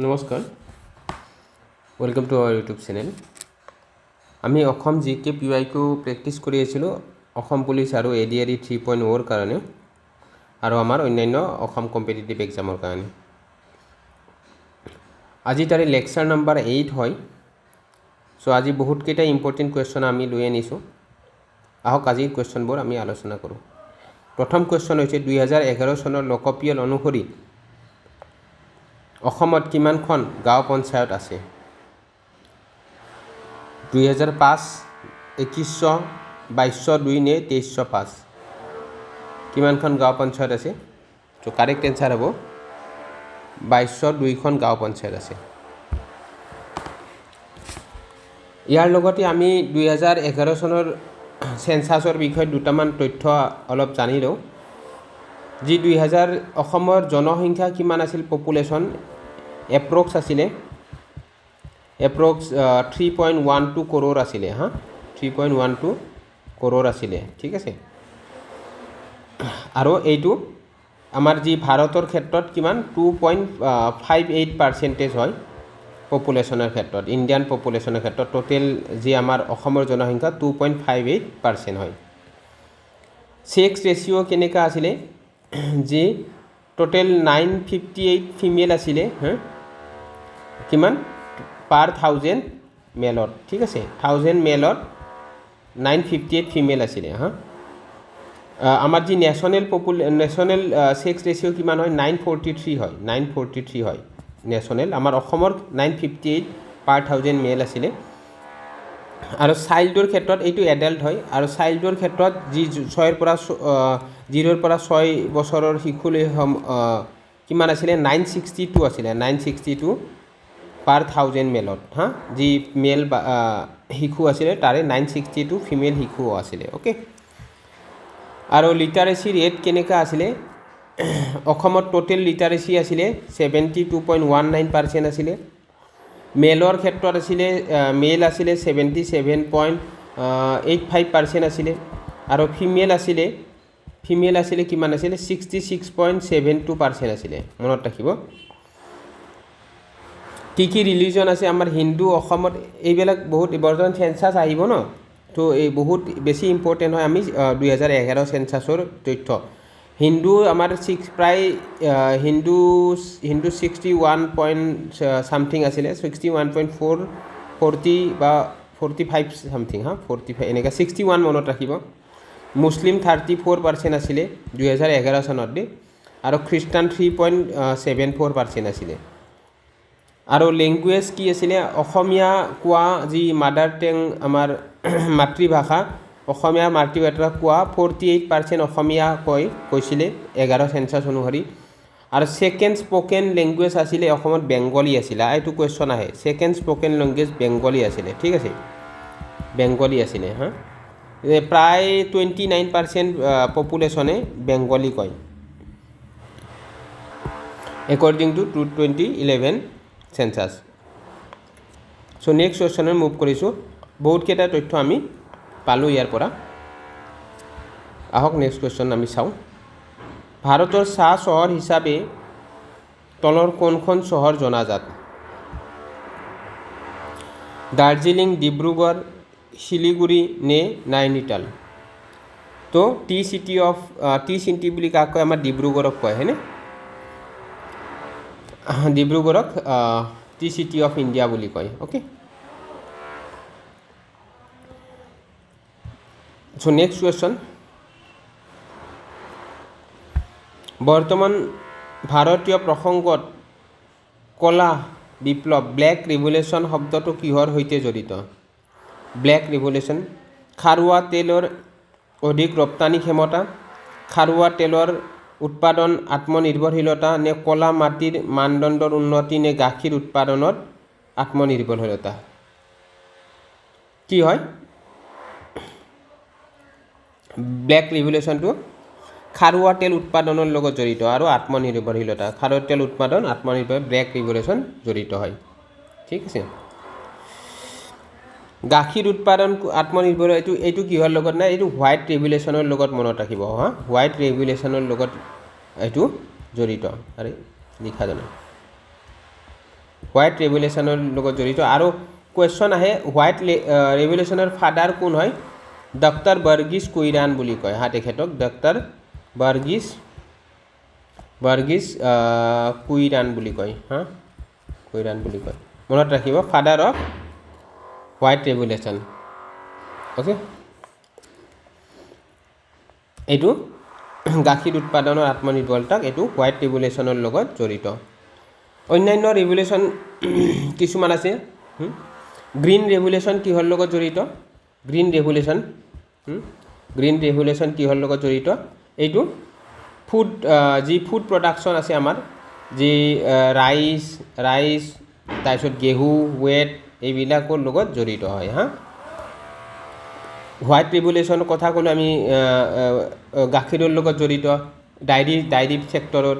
নমস্কাৰ, welcome to our YouTube channel. আমি Assam G কে পিৱাইকিউ practice কৰি আছিলোঁ অসম পুলিচ আৰু এডিআৰই 3.0ৰ কাৰণে আৰু আমাৰ অন্যান্য অসম কম্পিটিটিভ এক্সামৰ কাৰণে। আজি তাৰে লেকচাৰ নাম্বাৰ 8 হয়। চ' আজি বহুতকেইটা ইম্পৰ্টেণ্ট কুৱেশ্যন আমি লৈ আনিছোঁ। আহক, আজিৰ কুৱেশ্যনবোৰ আমি আলোচনা কৰোঁ। প্ৰথম কুৱেশ্যন হৈছে, 2011 চনৰ লোকপিয়ল অনুসৰি অসমত কিমানখন গাঁও পঞ্চায়ত আছে? 2005, 2100, 2202 নে 2305? কিমানখন গাঁও পঞ্চায়ত আছে? ত' কাৰেক্ট এনচাৰ হ'ব 2202খন গাঁও পঞ্চায়ত আছে। ইয়াৰ লগতে আমি 2011 চনৰ চেঞ্চাছৰ বিষয়ে দুটামান তথ্য অলপ জানি লওঁ। যি 2000 অসমৰ জনসংখ্যা কিমান আছিল? পপুলেশ্যন এপ্ৰক্স আছিলে, এপ্ৰক্স 3.12 কৰোৰ আছিলে। হা, 3.12 কৰোৰ আছিলে, ঠিক আছে। আৰু এইটো আমাৰ যি ভাৰতৰ ক্ষেত্ৰত কিমান? 2.58 পাৰ্চেণ্টেজ হয় পপুলেশ্যনৰ ক্ষেত্ৰত। ইণ্ডিয়ান পপুলেশ্যনৰ ক্ষেত্ৰত টোটেল যি আমাৰ অসমৰ জনসংখ্যা, 2.58% হয়। ছেক্স ৰেচিঅ' কেনেকুৱা আছিলে? যি টোটেল 958 ফিমেল আছিলে, হা, কিমান পাৰ 1000 মেলত, ঠিক আছে। 1000 মেলত 958 ফিমেল আছিলে। হা, আমাৰ যি নেশ্যনেল ছেক্স ৰেচিঅ' কিমান হয়? 943 হয়, 943 হয় নেশ্যনেল। আমাৰ অসমৰ 958 পাৰ 1000 মেল আছিলে। আৰু চাইল্ডৰ ক্ষেত্ৰত, এইটো এডাল্ট হয়, আৰু চাইল্ডৰ ক্ষেত্ৰত যি ছয়ৰ পৰা 0ৰ পৰা 6 বছৰৰ শিশুলৈ কিমান আছিলে? 962 আছিলে, 962 পাৰ 1000 মেলত। হা, যি মেল বা শিশু আছিলে, তাৰে 962 ফিমেল শিশুও আছিলে। অ'কে, আৰু লিটাৰেচি ৰেট কেনেকুৱা আছিলে অসমত? টোটেল লিটাৰেচি আছিলে 72.19% আছিলে। মেলৰ ক্ষেত্ৰত আছিলে, মেল আছিলে 77.85% আছিলে। আৰু ফিমেল আছিলে কিমান আছিলে? 66.72% আছিলে। মনত ৰাখিব। কি কি ৰিলিজন আছে আমাৰ? হিন্দু অসমত, এইবিলাক বহুত বৰ্তমান চেঞ্চাছ আহিব ন, তো এই বহুত বেছি ইম্পৰ্টেণ্ট হয় আমি 2011 চেঞ্চাছৰ তথ্য। হিন্দু আমাৰ ছিক্স প্ৰায় হিন্দু 61 পইণ্ট ছামথিং আছিলে, 61.4 40 বা 45 ছামথিং, হা, 45 এনেকৈ, 61 মনত ৰাখিব। মুছলিম 34% আছিলে 2011 চনত দেই। আৰু খ্ৰীষ্টান 3.74% আছিলে। আৰু লেংগুৱেজ কি আছিলে? অসমীয়া কোৱা, যি মাডাৰ টেং, আমাৰ মাতৃভাষা অসমীয়া, মাতৃভাষা কোৱা 48% অসমীয়া কৈছিলে 11 চেঞ্চাছ অনুসৰি। আৰু ছেকেণ্ড স্প'কেন লেংগুৱেজ আছিলে অসমত বেংগলী আছিলে। এইটো কুৱেশ্যন আহে, ছেকেণ্ড স্প'কেন লেংগুৱেজ বেংগলী আছিলে, ঠিক আছে, বেংগলী আছিলে। হা, প্ৰায় 29% পপুলেশ্যনে বেংগলী কয়, according to 2011 census. So next কুৱেশ্যনত move কৰিছোঁ। বহুতকেইটা তথ্য আমি পালোঁ ইয়াৰ পৰা। আহক, নেক্সট কুৱেশ্যন আমি চাওঁ। ভাৰতৰ চাহ চহৰ হিচাপে তলৰ কোনখন চহৰ জনাজাত? দাৰ্জিলিং, ডিব্ৰুগড়, শিলিগুৰি নে নাইনিতাল? তো টি চিটি বুলি কাক কয়? আমাৰ ডিব্ৰুগড়ক কয়, হয়নে? ডিব্ৰুগড়ক টি চিটি অফ ইণ্ডিয়া বুলি কয়। অ'কে, চ' নেক্সট কুৱেশ্যন, বৰ্তমান ভাৰতীয় প্ৰসংগত ক'লা বিপ্লৱ, ব্লেক ৰিভলিউশ্যন শব্দটো কিহৰ সৈতে জড়িত? ব্লেক ৰিভলিউশ্যন, খাৰুৱা তেলৰ অধিক ৰপ্তানি ক্ষমতা, খাৰুৱা তেলৰ উৎপাদন আত্মনিৰ্ভৰশীলতা নে ক'লা মাটিৰ মানদণ্ডৰ উন্নতি নে গাখীৰ উৎপাদনত আত্মনিৰ্ভৰশীলতা? কি হয় ব্লেক ৰিভলিউশ্যনটো? খাৰুৱা তেল উৎপাদনৰ লগত জড়িত আৰু আত্মনিৰ্ভৰশীলতা, খাৰুৱা তেল উৎপাদন আত্মনিৰ্ভৰ, ব্লেক ৰিভলিউশ্যন জড়িত হয়, ঠিক আছে। গাখীৰ উৎপাদন আত্মনিৰ্ভৰ, এইটো কিহৰ লগত নাই? এইটো হোৱাইট ৰিভলিউশ্যনৰ লগত মনত ৰাখিব। হা, হোৱাইট ৰিভলিউশ্যনৰ লগত এইটো জড়িত। আৰে, লিখা জানো। হোৱাইট ৰেভলিউশ্যনৰ লগত জড়িত। আৰু কুৱেশ্যন আহে, হোৱাইট ৰেভলিউশ্যনৰ ফাদাৰ কোন হয়? ডক্টৰ বৰ্গিছ কুইৰান বুলি কয় হা তেখেতক, ডক্টৰ বৰ্গিছ বৰ্গিছ কুইৰান বুলি কয় হা, কুইৰান বুলি কয়, মনত ৰাখিব, father of white revolution. Okay, এইটো গাখীৰ উৎপাদনৰ আত্মনিৰ্ভৰতাক এইটো হোৱাইট ৰেভলিউশ্যনৰ লগত জড়িত। অন্যান্য ৰেভলিউশ্যন কিছুমান আছে। গ্ৰীণ ৰেভলিউশ্যন কিহৰ লগত জড়িত? গ্ৰীণ ৰেভলিউশ্যন, গ্ৰীণ ৰেভলিউশ্যন কিহৰ লগত জড়িত? এইটো ফুড, যি ফুড প্ৰডাকশ্যন আছে আমাৰ, যি ৰাইচ ৰাইচ তাৰপিছত গেহু, ৱেট, এইবিলাকৰ লগত জড়িত হয় হা। হোৱাইট ৰেভলিউশ্যনৰ কথা ক'লোঁ আমি, গাখীৰৰ লগত জড়িত, ডায়েৰী ডায়েৰী ছেক্টৰত।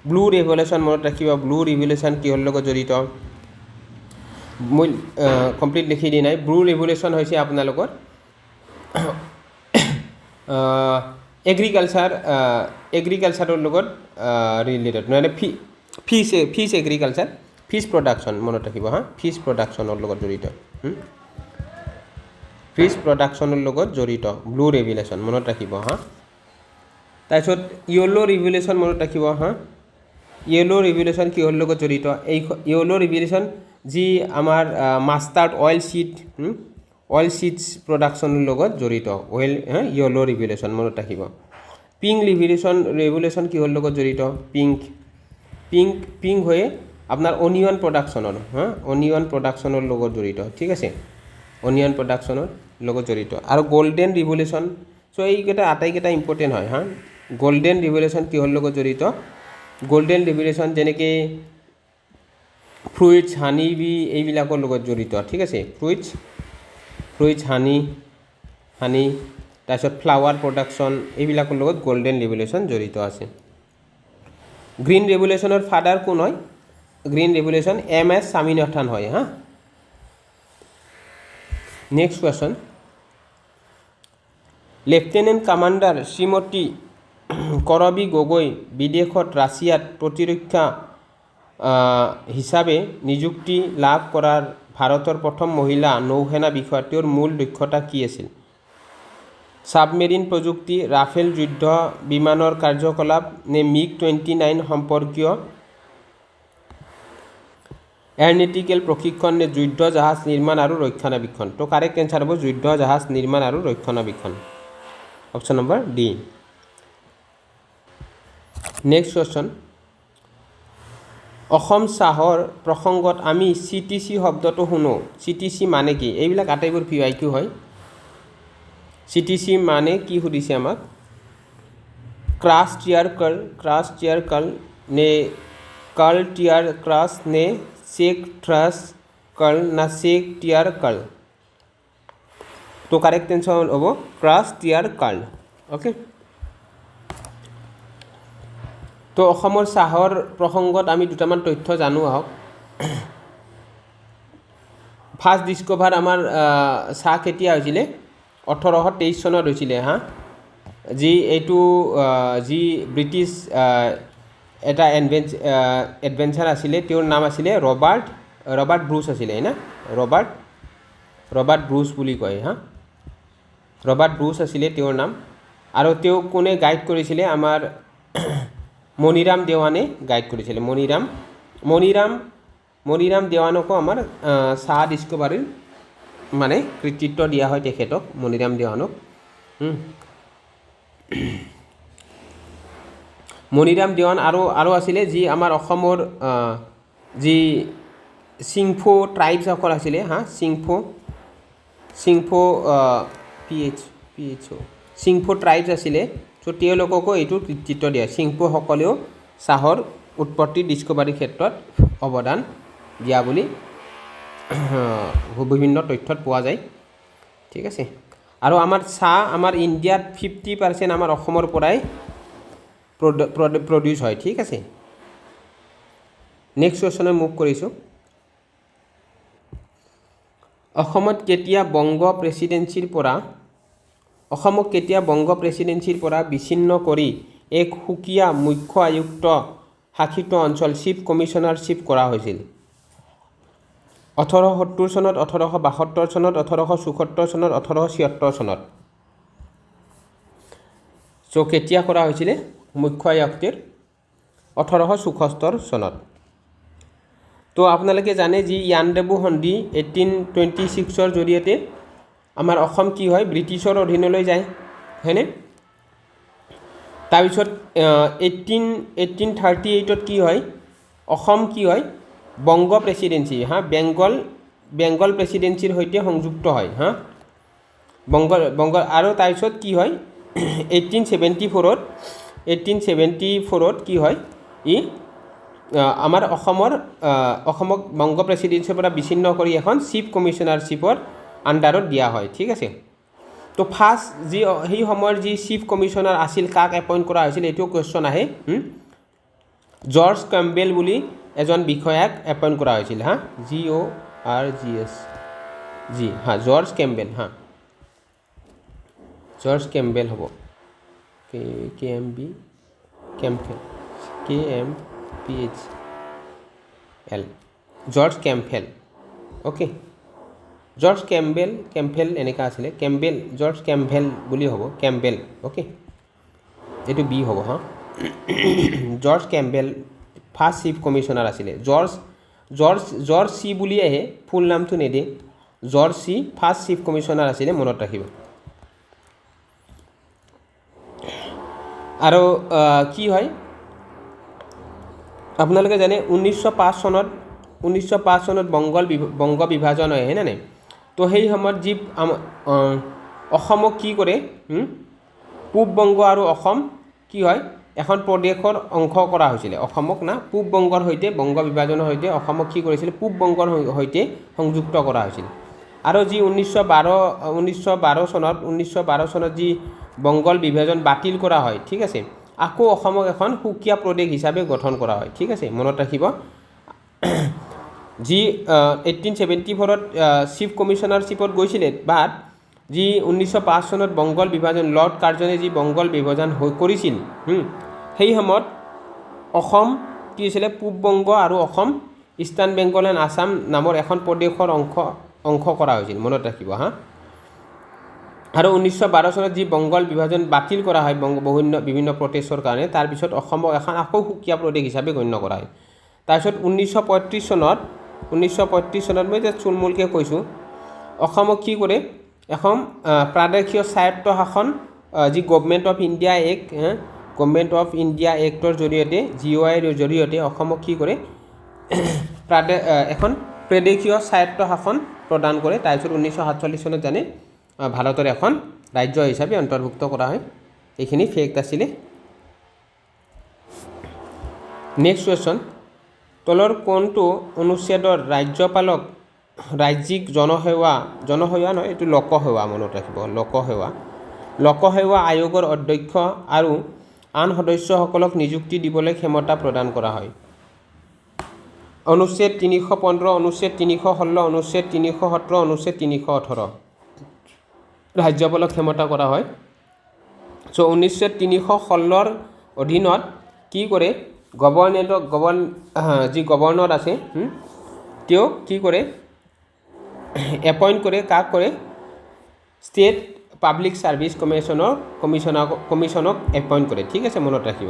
ব্লু ৰেভলিউশ্যন মনত ৰাখিব, ব্লু ৰিভলিউশ্যন কিহৰ লগত জড়িত? মই কমপ্লিট লিখি দি নাই। ব্লু ৰেভলিউশ্যন হৈছে আপোনালোকৰ এগ্ৰিকালচাৰ, এগ্ৰিকালচাৰৰ লগত ৰিলেটেড, মানে fish agriculture, fish production মনত ৰাখিব হা, ফিছ প্ৰডাকশ্যনৰ লগত জড়িত, ফিছ প্ৰডাকশ্যনৰ লগত জড়িত ব্লু ৰেভলিউশ্যন মনত ৰাখিব হা। তাৰপিছত য়েল্ল' ৰিভলিউশ্যন মনত ৰাখিব হা। য়েল্ল' ৰিভলিউশ্যন কিহৰ লগত জড়িত? এই য়েল্ল' ৰিভলিউশ্যন যি আমাৰ mustard oil seed, oil seeds প্ৰডাকশ্যনৰ লগত জড়িত অইল, য়েল্ল' ৰিভলিউশ্যন মনত ৰাখিব। পিংক ৰিভলিউশ্যন ৰেভলিউশ্যন কিহৰ লগত জড়িত? পিংক পিংক পিংক হৈয়ে আপোনাৰ অনিয়ন প্ৰডাকশ্যনৰ হা, অনিয়ন প্ৰডাকশ্যনৰ লগত জড়িত, ঠিক আছে, অনিয়ন প্ৰডাকশ্যনৰ লগত জড়িত। আৰু গল্ডেন ৰিভলিউশ্যন, চ' এইকেইটা আটাইকেইটা ইম্পৰ্টেণ্ট হয় হা। গল্ডেন ৰিভলিউশ্যন কিহৰ লগত জড়িত? গল্ডেন ৰিভলিউশ্যন যেনেকৈ ফ্ৰুইটছ, হানি বি, এইবিলাকৰ লগত জড়িত, ঠিক আছে, ফ্ৰুইটছ ফ্ৰুইটছ হানি হানি তাৰপিছত ফ্লাৱাৰ প্ৰডাকশ্যন, এইবিলাকৰ লগত গল্ডেন ৰিভলিউশ্যন জড়িত আছে। গ্ৰীণ ৰেভলিউশ্যনৰ ফাদাৰ কোন হয়? Green revolution M S Swaminathan হয় হা। Next question, lieutenant commander শ্ৰীমতী কৰবী গগৈ বিদেশত ৰাছিয়াত প্ৰতিৰক্ষা হিচাপে নিযুক্তি লাভ কৰাৰ ভাৰতৰ প্ৰথম মহিলা নৌসেনা বিষয়া, তেওঁৰ মূল দক্ষতা কি আছিল? ছাবমেৰিন প্ৰযুক্তি, ৰাফেল যুদ্ধ বিমানৰ কাৰ্যকলাপ নে মিগ 29 সম্পৰ্কীয় এৰ'নটিকেল প্ৰশিক্ষণ নে যুদ্ধ জাহাজ নিৰ্মাণ আৰু ৰক্ষণাবেক্ষণ? তো কাৰেক্ট এনচাৰ হ'ব যুদ্ধ জাহাজ নিৰ্মাণ আৰু ৰক্ষণাবেক্ষণ, option number D. Next question, Assam চাহৰ প্ৰসংগত আমি চিটিচি শব্দটো শুনো, চিটিচি মানে কি? এইবিলাক আটাইবোৰ পিৱাইকিউ হয়। চিটিচি মানে কি সুধিছে আমাক? Crush tear curl, crush tear curl নে কাৰ্ল টিয়াৰ ক্ৰাছ নে চেক থ্ৰাছ কাৰ্ল না চেক টিয়াৰ কাৰ্ল? তো কাৰেক্ট এনচাৰ হ'ব ক্ৰাছ টিয়াৰ কাৰ্ল। অ'কে, তো অসমৰ চাহৰ প্ৰসংগত আমি দুটামান তথ্য জানো আহক। ফাৰ্ষ্ট ডিছকভাৰ আমাৰ চাহ কেতিয়া হৈছিলে? 1823 চনত হৈছিলে হা। যি এইটো যি ব্ৰিটিছ এটা এডভেঞ্চাৰ আছিলে, তেওঁৰ নাম আছিলে ৰবাৰ্ট ৰবাৰ্ট ব্ৰুচ আছিলে না, ৰবাৰ্ট ৰবাৰ্ট ব্ৰুচ বুলি কয় হা, ৰবাৰ্ট ব্ৰুচ আছিলে তেওঁৰ নাম। আৰু তেওঁক কোনে গাইড কৰিছিলে? আমাৰ মণিৰাম দেৱানে গাইড কৰিছিলে। মণিৰাম মণিৰাম মণিৰাম দেৱানকো আমাৰ চাহ ডিছকভাৰীৰ মানে কৃতিত্ব দিয়া হয় তেখেতক, মণিৰাম দেৱানক। মণিৰাম দেৱান আৰু আৰু আছিলে যি আমাৰ অসমৰ যি চিংফো ট্ৰাইবছসকল আছিলে হা, চিংফো চিংফো P H P H O Singpho tribes আছিলে, চ' তেওঁলোককো এইটো কৃতিত্ব দিয়া, চিংফোসকলেও চাহৰ উৎপত্তি ডিছকভাৰীৰ ক্ষেত্ৰত অৱদান দিয়া বুলি বিভিন্ন তথ্যত পোৱা যায়, ঠিক আছে। আৰু আমাৰ চাহ আমাৰ ইণ্ডিয়াত 50% আমাৰ অসমৰ পৰাই প্ৰডিউচ হয়, ঠিক আছে। নেক্সট কুৱেশ্যনত মুভ কৰিছোঁ। অসমত কেতিয়া বংগ প্ৰেচিডেঞ্চিৰ পৰা অসমক কেতিয়া বংগ প্ৰেচিডেঞ্চিৰ পৰা বিচ্ছিন্ন কৰি এক সুকীয়া মুখ্য আয়ুক্ত শাসিত অঞ্চল চিফ কমিশ্যনাৰশ্বিপ কৰা হৈছিল? 1870 চনত, 1872 চনত, 1874 চনত, 1876 চনত। চ' কেতিয়া কৰা হৈছিলে মুখ্য আয়ুক্তৰ? 1874 চনত। তো আপোনালোকে জানে যি ইয়াণ্ডাবু সন্ধি 1826ৰ জৰিয়তে আমাৰ অসম কি হয়, ব্ৰিটিছৰ অধীনলৈ যায়, হয়নে? তাৰপিছত 1838ত কি হয়, অসম কি হয়, বংগ প্ৰেচিডেঞ্চি, হা, বেংগল বেংগল প্ৰেচিডেঞ্চিৰ সৈতে সংযুক্ত হয়, হা, বংগ বংগ আৰু তাৰপিছত কি হয়, 1874ত কি হয়, ই আমাৰ অসমক বংগ প্ৰেচিডেঞ্চিৰ পৰা বিচ্ছিন্ন কৰি এখন চিফ কমিশ্যনাৰশ্বিপৰ আণ্ডাৰত দিয়া হয়, ঠিক আছে। তো ফাৰ্ষ্ট যি সেই সময়ৰ যি চিফ কমিশ্যনাৰ আছিল, কাক এপইণ্ট কৰা হৈছিল, এইটোও কুৱেশ্যন আহে। জৰ্জ কেম্বেল বুলি এজন বিষয়াক এপইণ্ট কৰা হৈছিল, হা, GORGS G, হা, জৰ্জ কেম্বেল, হা, জৰ্জ কেম্বেল হ'ব, K K M B Campbell, KMPHL, George Campbell, okay, George Campbell, Campbell এনেকুৱা আছিলে, কেম্বেল, জৰ্জ কেম্বেল বুলি হ'ব, কেম্বেল, অ'কে, এইটো বি হ'ব, হা, George Campbell first chief commissioner আছিলে। জৰ্জ জৰ্জ জৰ্জ চি বুলি আহে, ফুল নামটো নিদিয়ে, George C first chief commissioner আছিলে, মনত ৰাখিব। আৰু কি হয়, আপোনালোকে জানে 1905 চনত বংগ বিভাজন হয়, হয়নে নাই? তো সেই সময়ত যি অসমক কি কৰে, পূব বংগ আৰু অসম কি হয়, এখন প্ৰদেশৰ অংশ কৰা হৈছিলে। অসমক না পূব বংগৰ সৈতে, বংগ বিভাজনৰ সৈতে অসমক কি কৰিছিলে, পূব বংগৰ সৈতে সংযুক্ত কৰা হৈছিল। আৰু যি 1912 চনত যি বংগল বিভাজন বাতিল কৰা হয়, ঠিক আছে, আকৌ অসমক এখন সুকীয়া প্ৰদেশ হিচাপে গঠন কৰা হয়, ঠিক আছে, মনত ৰাখিব। যি 1874ত চিফ কমিশ্যনাৰশ্বিপত গৈছিলে, বাট যি 1905 চনত বংগল বিভাজন, লৰ্ড কাৰ্জনে যি বংগল বিভাজন কৰিছিল, সেই সময়ত অসম কি হৈছিলে, পূব বংগ আৰু অসম, ইষ্টাৰ্ণ বেংগল এণ্ড আছাম নামৰ এখন প্ৰদেশৰ অংশ কৰা হৈছিল, মনত ৰাখিব, হা। আৰু 1912 চনত যি বংগল বিভাজন বাতিল কৰা হয় বিভিন্ন প্ৰটেষ্টৰ কাৰণে, তাৰপিছত অসমক এখন আকৌ সুকীয়া প্ৰদেশ হিচাপে গণ্য কৰা হয়। তাৰপিছত 1935 চনত মই এতিয়া থুলমূলকৈ কৈছোঁ, অসমক কি কৰে, এখন প্ৰাদেশীয় স্বায়ত্ত শাসন, যি government of India act, government of India actor জৰিয়তে, জি অ' আইৰ জৰিয়তে অসমক কি কৰে, এখন প্ৰদেশীয় স্বায়ত্ত শাসন প্ৰদান কৰে। তাৰপিছত 1947 চনত জানে ভাৰতৰ এখন ৰাজ্য হিচাপে অন্তৰ্ভুক্ত কৰা হয়। এইখিনি ফেক্ট আছিলে। নেক্সট কুৱেশ্যন, তলৰ কোনটো অনুচ্ছেদৰ ৰাজ্যপালক ৰাজ্যিক জনসেৱা, জনসেৱা নহয় এইটো লোকসেৱা, মনত ৰাখিব, লোকসেৱা, লোকসেৱা আয়োগৰ অধ্যক্ষ আৰু আন সদস্যসকলক নিযুক্তি দিবলৈ ক্ষমতা প্ৰদান কৰা হয়? অনুচ্ছেদ 315, অনুচ্ছেদ 316, অনুচ্ছেদ 317, অনুচ্ছেদ 318 ৰাজ্যপালক ক্ষমতা কৰা হয়। চ' অনুচ্ছেদ 316ৰ অধীনত কি কৰে, যি গভৰ্ণৰ আছে, তেওঁ কি কৰে, এপইণ্ট কৰে, কাক কৰে, ষ্টেট পাব্লিক ছাৰ্ভিচ কমিশ্যনক এপইণ্ট কৰে, ঠিক আছে, মনত ৰাখিব।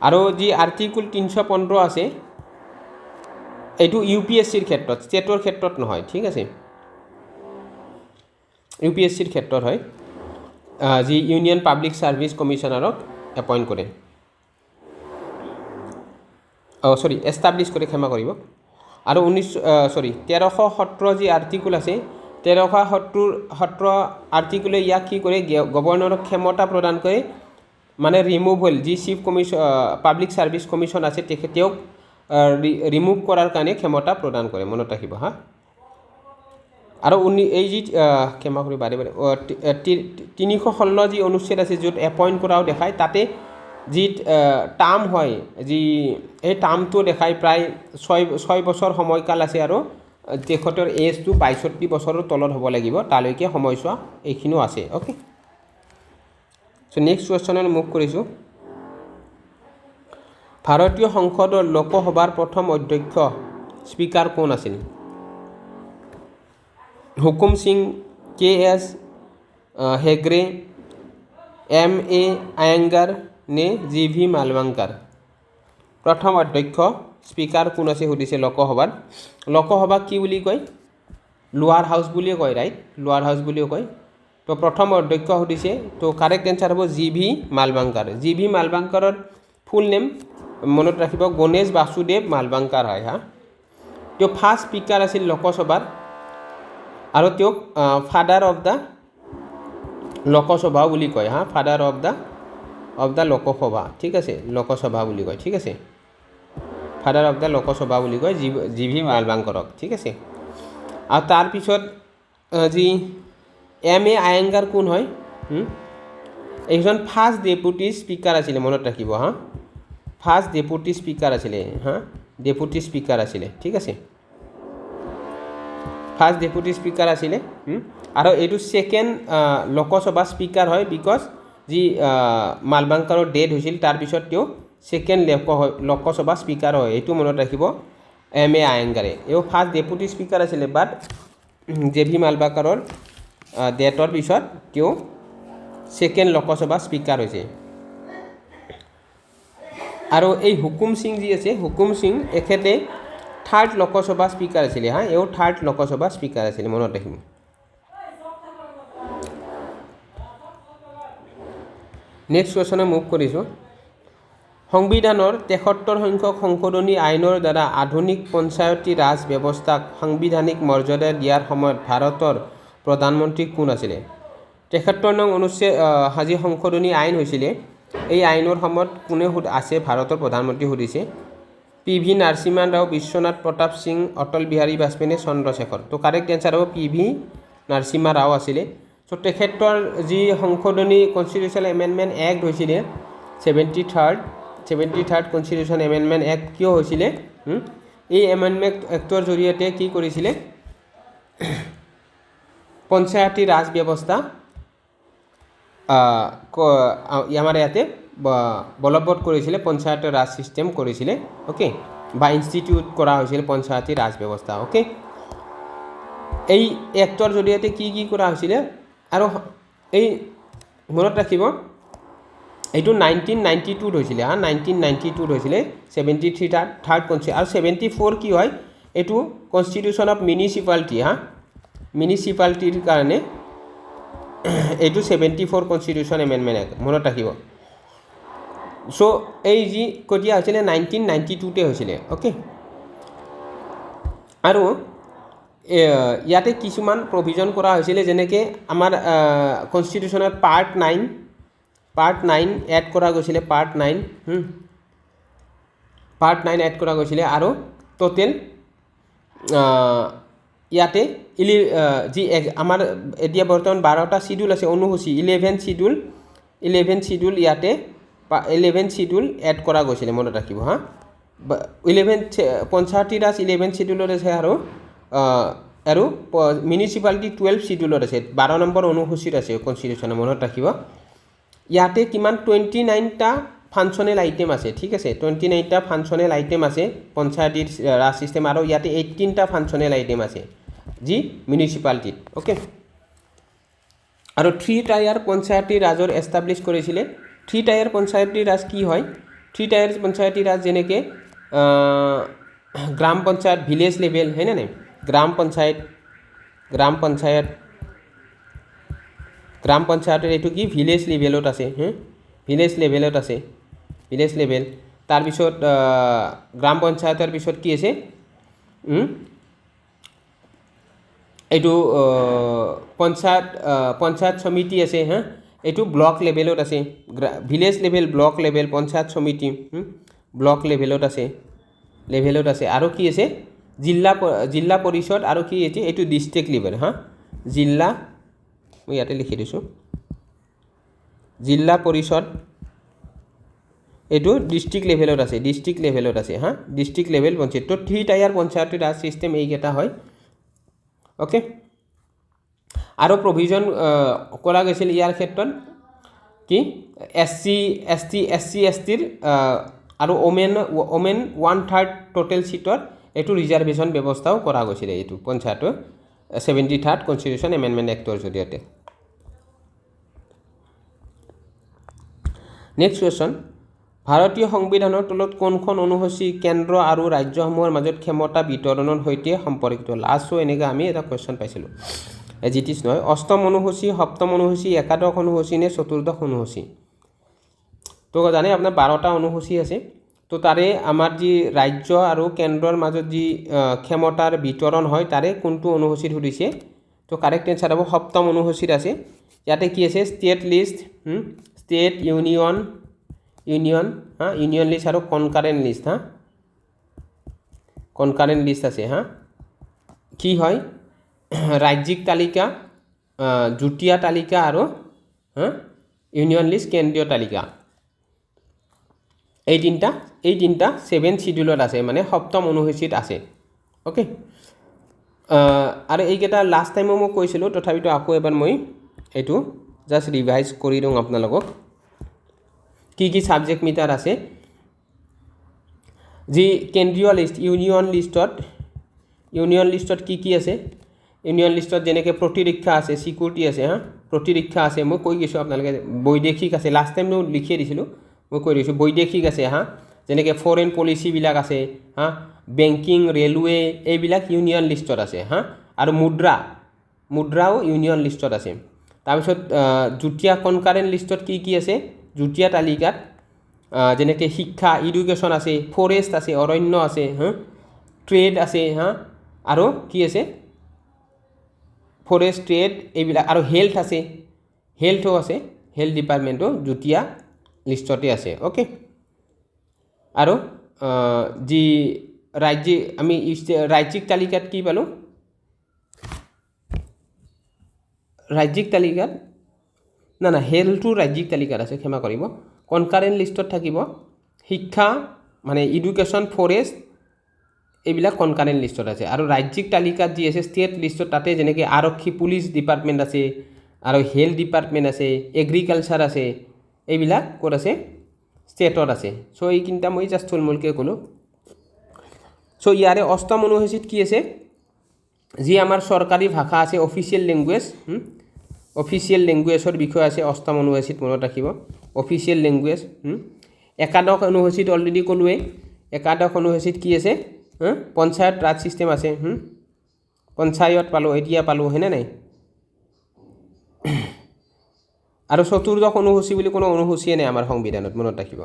আৰু যি আৰ্টিকুল 315 আছে, এইটো ইউ পি এছ চিৰ ক্ষেত্ৰত, ষ্টেটৰ ক্ষেত্ৰত নহয়, ঠিক আছে, ইউ পি এছ চিৰ ক্ষেত্ৰত হয়, যি ইউনিয়ন পাব্লিক ছাৰ্ভিচ কমিশ্যনাৰক এপইণ্ট কৰে, চৰি এষ্টাব্লিছ কৰে, ক্ষমা কৰিব। আৰু 1317 যি আৰ্টিকুল আছে, 1317 আৰ্টিকুলে ইয়াক কি কৰে, গভৰ্ণৰক ক্ষমতা প্ৰদান কৰে, মানে ৰিমুভেল, যি চিফ পাব্লিক ছাৰ্ভিচ কমিশ্যন আছে, তেওঁক ৰিমুভ কৰাৰ কাৰণে ক্ষমতা প্ৰদান কৰে, মনত ৰাখিব, হা। আৰু এই যি ক্ষমা কৰি বাৰে বাৰে 316 যি অনুচ্ছেদ আছে, য'ত এপইণ্ট কৰাও দেখায়, তাতে যি টাৰ্ম হয়, যি এই টাৰ্মটো দেখায় প্ৰায় ছয় বছৰ সময়কাল আছে, আৰু তেখেতৰ এজটো 62 বছৰৰ তলত হ'ব লাগিব, তালৈকে সময়ছোৱা এইখিনিও আছে, অ'কে। চ' নেক্সট কুৱেশ্যনলৈ মুভ কৰিছোঁ। ভাৰতীয় সংসদৰ লোকসভাৰ প্ৰথম অধ্যক্ষ স্পীকাৰ কোন আছিল? Hukum Singh, K S Hegde, M A Iyengar নে জি ভি মালৱাংকাৰ? প্ৰথম অধ্যক্ষ স্পীকাৰ কোন আছে সুধিছে লোকসভাত। লোকসভাক কি বুলি কয়? লোৱাৰ হাউচ বুলিয়ে কয়, ৰাইট? লোৱাৰ হাউচ বুলিও কয়। তো প্ৰথম অধ্যক্ষ সুধিছে, তো কাৰেক্ট এনচাৰ হ'ব G V Mavalankar. G V মালৱাংকাৰৰ ফুল নেম মনত ৰাখিব, গণেশ বাসুদেৱ মালৱাংকাৰ হয়। হা, তেওঁ ফাৰ্ষ্ট স্পীকাৰ আছিল লোকসভাৰ আৰু তেওঁক father of the Lok Sabha বুলি কয়। হা, father of the Lok Sabha, ঠিক আছে, লোকসভা বুলি কয়, ঠিক আছে, father of the Lok Sabha বুলি কয় জি জি ভি মালৱাংকৰক, ঠিক আছে। আৰু তাৰপিছত যি এম এ আয়েংগাৰ কোন হয়? এইজন ফাৰ্ষ্ট ডেপুটি স্পীকাৰ আছিলে, মনত ৰাখিব। হা, ফাৰ্ষ্ট ডেপুটি স্পীকাৰ আছিলে, হা, ডেপুটি স্পীকাৰ আছিলে, ঠিক আছে, ফাৰ্ষ্ট ডেপুটি স্পীকাৰ আছিলে। আৰু এইটো ছেকেণ্ড লোকসভা স্পীকাৰ হয়, because যি মালবাংকাৰৰ ডেথ হৈছিল, তাৰপিছত তেওঁ ছেকেণ্ড লোকসভা স্পীকাৰ হয়, এইটো মনত ৰাখিব। এম এ আয়েংগাৰে এওঁ ফাৰ্ষ্ট ডেপুটি স্পীকাৰ আছিলে, বাট জে ভি মালবাংকাৰৰ ডেথৰ পিছত তেওঁ ছেকেণ্ড লোকসভা স্পীকাৰ হৈছে। আৰু এই হুকুম সিং যি আছে, হুকুম সিং, এখেতে থাৰ্ড লোকসভা স্পীকাৰ আছিলে। হা, এওঁ থাৰ্ড লোকসভা স্পীকাৰ আছিলে, মনত ৰাখিব। নেক্সট কুৱেশ্যনে মুভ কৰিছোঁ। সংবিধানৰ 73 সংখ্যক সংশোধনী আইনৰ দ্বাৰা আধুনিক পঞ্চায়তী ৰাজ ব্যৱস্থাক সাংবিধানিক মৰ্যাদা দিয়াৰ সময়ত ভাৰতৰ প্ৰধানমন্ত্ৰী কোন আছিলে? 73 নং অনুচ্ছেদ যি সংশোধনী আইন হৈছিলে, এই আইনৰ সময়ত কোনে আছে ভাৰতৰ প্ৰধানমন্ত্ৰী সুধিছে। পি ভি নৰসিমহা ৰাও, বিশ্বনাথ প্ৰতাপ সিং, অটল বিহাৰী বাজপেয়ী নে চন্দ্ৰশেখৰ? তো কাৰেক্ট এনচাৰ হ'ব পি ভি নৰসিমহা ৰাও আছিলে। চ' তেখেতৰ যি সংশোধনী কনষ্টিটিউশ্যনেল এমেণ্ডমেণ্ট এক্ট হৈছিলে, 73rd constitution amendment act কিয় হৈছিলে? এই এমেণ্ডমেণ্ট এক্টৰ জৰিয়তে কি কৰিছিলে? পঞ্চায়তী ৰাজ ব্যৱস্থা আমাৰ ইয়াতে বলবৎ কৰিছিলে, পঞ্চায়তৰ ৰাজ ছিষ্টেম কৰিছিলে, অ'কে, বা ইনষ্টিটিউট কৰা হৈছিল পঞ্চায়তী ৰাজ ব্যৱস্থা, অ'কে। এই এক্টৰ জৰিয়তে কি কি কৰা হৈছিলে? আৰু এই মনত ৰাখিব, এইটো 1992ত হৈছিলে। হা, 1992ত হৈছিলে, 73 থাৰ্ড কনষ্টি আৰু 74 কি হয়? এইটো কনষ্টিটিউশ্যন অফ মিউনিচিপালিটি। হা, মিউনিচিপালিটিৰ কাৰণে এইটো 74 কনষ্টিটিউশ্যন এমেণ্ডমেণ্ট এক্ট, মনত ৰাখিব। চ' এই যি কেতিয়া হৈছিলে? 1992তে হৈছিলে, অ'কে। আৰু ইয়াতে কিছুমান প্ৰভিজন কৰা হৈছিলে, যেনেকৈ আমাৰ কনষ্টিটিউশ্যনত পাৰ্ট নাইন এড কৰা গৈছিলে, পাৰ্ট নাইন এড কৰা গৈছিলে। আৰু টোটেল ইয়াতে যি আমাৰ এতিয়া বৰ্তমান 12টা চিডিউল আছে অনুসূচী, 11 চিডিউল ইয়াতে 11 চিডিউল এড কৰা গৈছিলে, মনত ৰাখিব। হা, 11 পঞ্চায়তী ৰাজ 11 চিডিউলত আছে আৰু মিউনিচিপালিটি 12 চিডিউলত আছে, 12 নম্বৰ অনুসূচীত আছে কনষ্টিটিউশ্যনে, মনত ৰাখিব। ইয়াতে কিমান? 29টা ফাংচনেল আইটেম আছে, ঠিক আছে, 29টা ফাংচনেল আইটেম আছে পঞ্চায়তী ৰাজ ছিষ্টেম, আৰু ইয়াতে 18টা ফাংচনেল আইটেম আছে যি মিউনিচিপালিটিত, অ'কে। আৰু থ্ৰী টায়াৰ পঞ্চায়তী ৰাজৰ এষ্টাব্লিছ কৰিছিলে। থ্ৰী টায়াৰ পঞ্চায়তী ৰাজ কি হয়? থ্ৰী টায়াৰ পঞ্চায়তী ৰাজ যেনেকৈ গ্ৰাম পঞ্চায়ত, ভিলেজ লেভেল হয়নে নাই? গ্ৰাম পঞ্চায়ত, গ্ৰাম পঞ্চায়ত, গ্ৰাম পঞ্চায়তৰ এইটো কি ভিলেজ লেভেলত আছে, হে ভিলেজ লেভেলত আছে, ভিলেজ লেভেল। তাৰপিছত গ্ৰাম পঞ্চায়তৰ পিছত কি আছে? এইটো পঞ্চায়ত সমিতি আছে। হা, এইটো ব্লক লেভেলত আছে, village level, block level, panchayat সমিতি ব্লক লেভেলত আছে, লেভেলত আছে। আৰু কি আছে? জিলা পৰিষদ। আৰু কি আছে? এইটো ডিষ্ট্ৰিক্ট লেভেল। হা, জিলা, মই ইয়াতে লিখি দিছোঁ, জিলা পৰিষদ, এইটো ডিষ্ট্ৰিক্ট লেভেলত আছে, ডিষ্ট্ৰিক্ট লেভেলত আছে। হা, ডিষ্ট্ৰিক্ট লেভেল পঞ্চায়ত। তো three tyre Panchayati Raj system এইকেইটা হয়, অ'কে। আৰু প্ৰভিজন কৰা গৈছিল ইয়াৰ ক্ষেত্ৰত কি? S C, S T, S C, S টিৰ আৰু ওমেন 1/3 টোটেল ছিটৰ এইটো ৰিজাৰ্ভেশ্যন ব্যৱস্থাও কৰা গৈছিলে এইটো পঞ্চায়তৰ 73rd constitution amendment actor জৰিয়তে। নেক্সট কুৱেশ্যন, ভাৰতীয় সংবিধানৰ তলত কোনখন অনুসূচী কেন্দ্ৰ আৰু ৰাজ্যসমূহৰ মাজত ক্ষমতা বিতৰণৰ সৈতে সম্পৰ্কিত? লাষ্টো এনেকৈ আমি এটা কুৱেশ্যন পাইছিলোঁ, এজ it is নহয়। অষ্টম অনুসূচী, সপ্তম অনুসূচী, একাদশ অনুসূচী নে চতুৰ্দশ অনুসূচী? তো জানে আপোনাৰ 12টা অনুসূচী আছে। তো তাৰে আমাৰ যি ৰাজ্য আৰু কেন্দ্ৰৰ মাজত যি ক্ষমতাৰ বিতৰণ হয় তাৰে কোনটো অনুসূচীত সুধিছে? তো কাৰেক্ট এনচাৰ হ'ব সপ্তম অনুসূচীত আছে। ইয়াতে কি আছে? State list, state union, union হা, ইউনিয়ন লিষ্ট আৰু কনকাৰেণ্ট লিষ্ট, হা, কনকাৰেণ্ট লিষ্ট আছে। হা, কি হয়? ৰাজ্যিক তালিকা, যুটীয়া তালিকা আৰু ইউনিয়ন লিষ্ট, কেন্দ্ৰীয় তালিকা, এই তিনিটা 7 চিডিউলত আছে, মানে সপ্তম অনুসূচীত আছে। অ'কে, আৰু এইকেইটা লাষ্ট টাইমো মই কৈছিলোঁ, তথাপিতো আকৌ এবাৰ মই এইটো জাষ্ট ৰিভাইজ কৰি দিওঁ আপোনালোকক, কি কি ছাবজেক্ট মিটাৰ আছে। যি কেন্দ্ৰীয় লিষ্ট, ইউনিয়ন লিষ্টত কি কি আছে? ইউনিয়ন লিষ্টত যেনেকৈ প্ৰতিৰক্ষা আছে, ছিকিউৰিটি আছে, হা, প্ৰতিৰক্ষা আছে, মই কৈ গৈছোঁ আপোনালোকে, বৈদেশিক আছে, লাষ্ট টাইম মই লিখিয়ে দিছিলোঁ, মই কৈ দিছোঁ, বৈদেশিক আছে, হা, যেনেকৈ ফৰেইন পলিচিবিলাক আছে, হা, বেংকিং, ৰেলৱে, এইবিলাক ইউনিয়ন লিষ্টত আছে, হা, আৰু মুদ্ৰাও ইউনিয়ন লিষ্টত আছে। তাৰপিছত যুটীয়া কনকাৰেণ্ট লিষ্টত কি কি আছে? যুটীয়া তালিকাত যেনেকৈ শিক্ষা, এডুকেশ্যন আছে, ফৰেষ্ট আছে, অৰণ্য আছে, হা, ট্ৰেড আছে, হা, আৰু কি আছে? ফৰেষ্ট, ট্ৰেড, এইবিলাক, আৰু হেল্থ আছে, হেল্থো আছে, হেল্থ ডিপাৰ্টমেণ্টো যুটীয়া লিষ্টতে আছে। অ'কে, আৰু যি ৰাজ্যিক, আমি ৰাজ্যিক তালিকাত কি পালোঁ? ৰাজ্যিক তালিকাত না না, হেল্থটো ৰাজ্যিক তালিকাত আছে, ক্ষমা কৰিব। কনকাৰেণ্ট লিষ্টত থাকিব শিক্ষা, মানে এডুকেশ্যন, ফৰেষ্ট, এইবিলাক কনকাৰেণ্ট লিষ্টত আছে। আৰু ৰাজ্যিক তালিকাত যি আছে ষ্টেট লিষ্টত, তাতে যেনেকৈ আৰক্ষী, পুলিচ ডিপাৰ্টমেণ্ট আছে, আৰু হেল্থ ডিপাৰ্টমেণ্ট আছে, এগ্ৰিকালচাৰ আছে, এইবিলাক ক'ত আছে? ষ্টেটত আছে। চ' এইখিনিটা মই জাষ্ট থুলমূলকৈ ক'লোঁ। চ' ইয়াৰে অষ্টম অনুসূচীত কি আছে? যি আমাৰ চৰকাৰী ভাষা আছে, অফিচিয়েল লেংগুৱেজ, অফিচিয়েল লেংগুৱেজৰ বিষয়ে আছে অষ্টম অনুসূচীত, মনত ৰাখিব, অফিচিয়েল লেংগুৱেজ। একাদশ অনুসূচীত অলৰেডি ক'লোৱেই, একাদশ অনুসূচীত কি আছে? পঞ্চায়ত ৰাজ ছিষ্টেম আছে, পঞ্চায়ত পালোঁ, এতিয়া পালোঁ, হয়নে নাই? আৰু চতুৰ্দশ অনুসূচী বুলি কোনো অনুসূচীয়ে নাই আমাৰ সংবিধানত, মনত ৰাখিব।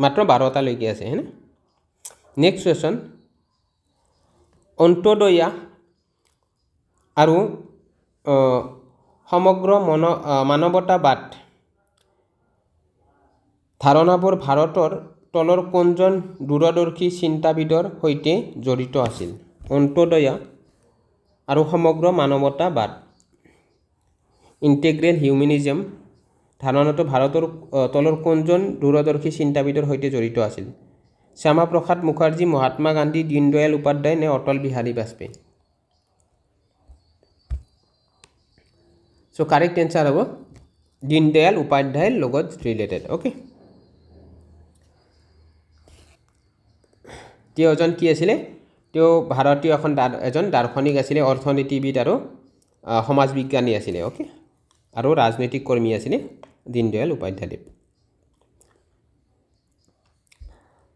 মাত্ৰ 12টালৈকে আছে, হয়নে? নেক্সট কুৱেশ্যন, অন্ত্যোদয়া আৰু সমগ্ৰ মানৱতাবাদ ধাৰণাবোৰ ভাৰতৰ তলৰ কোনজন দূৰদৰ্শী চিন্তাবিদৰ সৈতে জড়িত আছিল? অন্ত্যোদয়া আৰু সমগ্ৰ মানৱতাবাদ, ইণ্টেগ্ৰেল হিউমেনিজম ধাৰণাটো ভাৰতৰ তলৰ কোনজন দূৰদৰ্শী চিন্তাবিদৰ সৈতে জড়িত আছিল? শ্যামাপ্ৰসাদ মুখাৰ্জী, মহাত্মা গান্ধী, দীনদয়াল উপাধ্যায় নে অটল বিহাৰী বাজপেয়ী? চ' কাৰেক্ট এনচাৰ হ'ব দীনদয়াল উপাধ্যায়ৰ লগত ৰিলেটেড। অ'কে, তেওঁ এজন কি আছিলে? তেওঁ ভাৰতীয় এজন দাৰ্শনিক আছিলে, অৰ্থনীতিবিদ আৰু সমাজ বিজ্ঞানী আছিলে। অ'কে, আৰু ৰাজনৈতিক কৰ্মী আছিলে দীনদয়াল উপাধ্যায়দেৱ।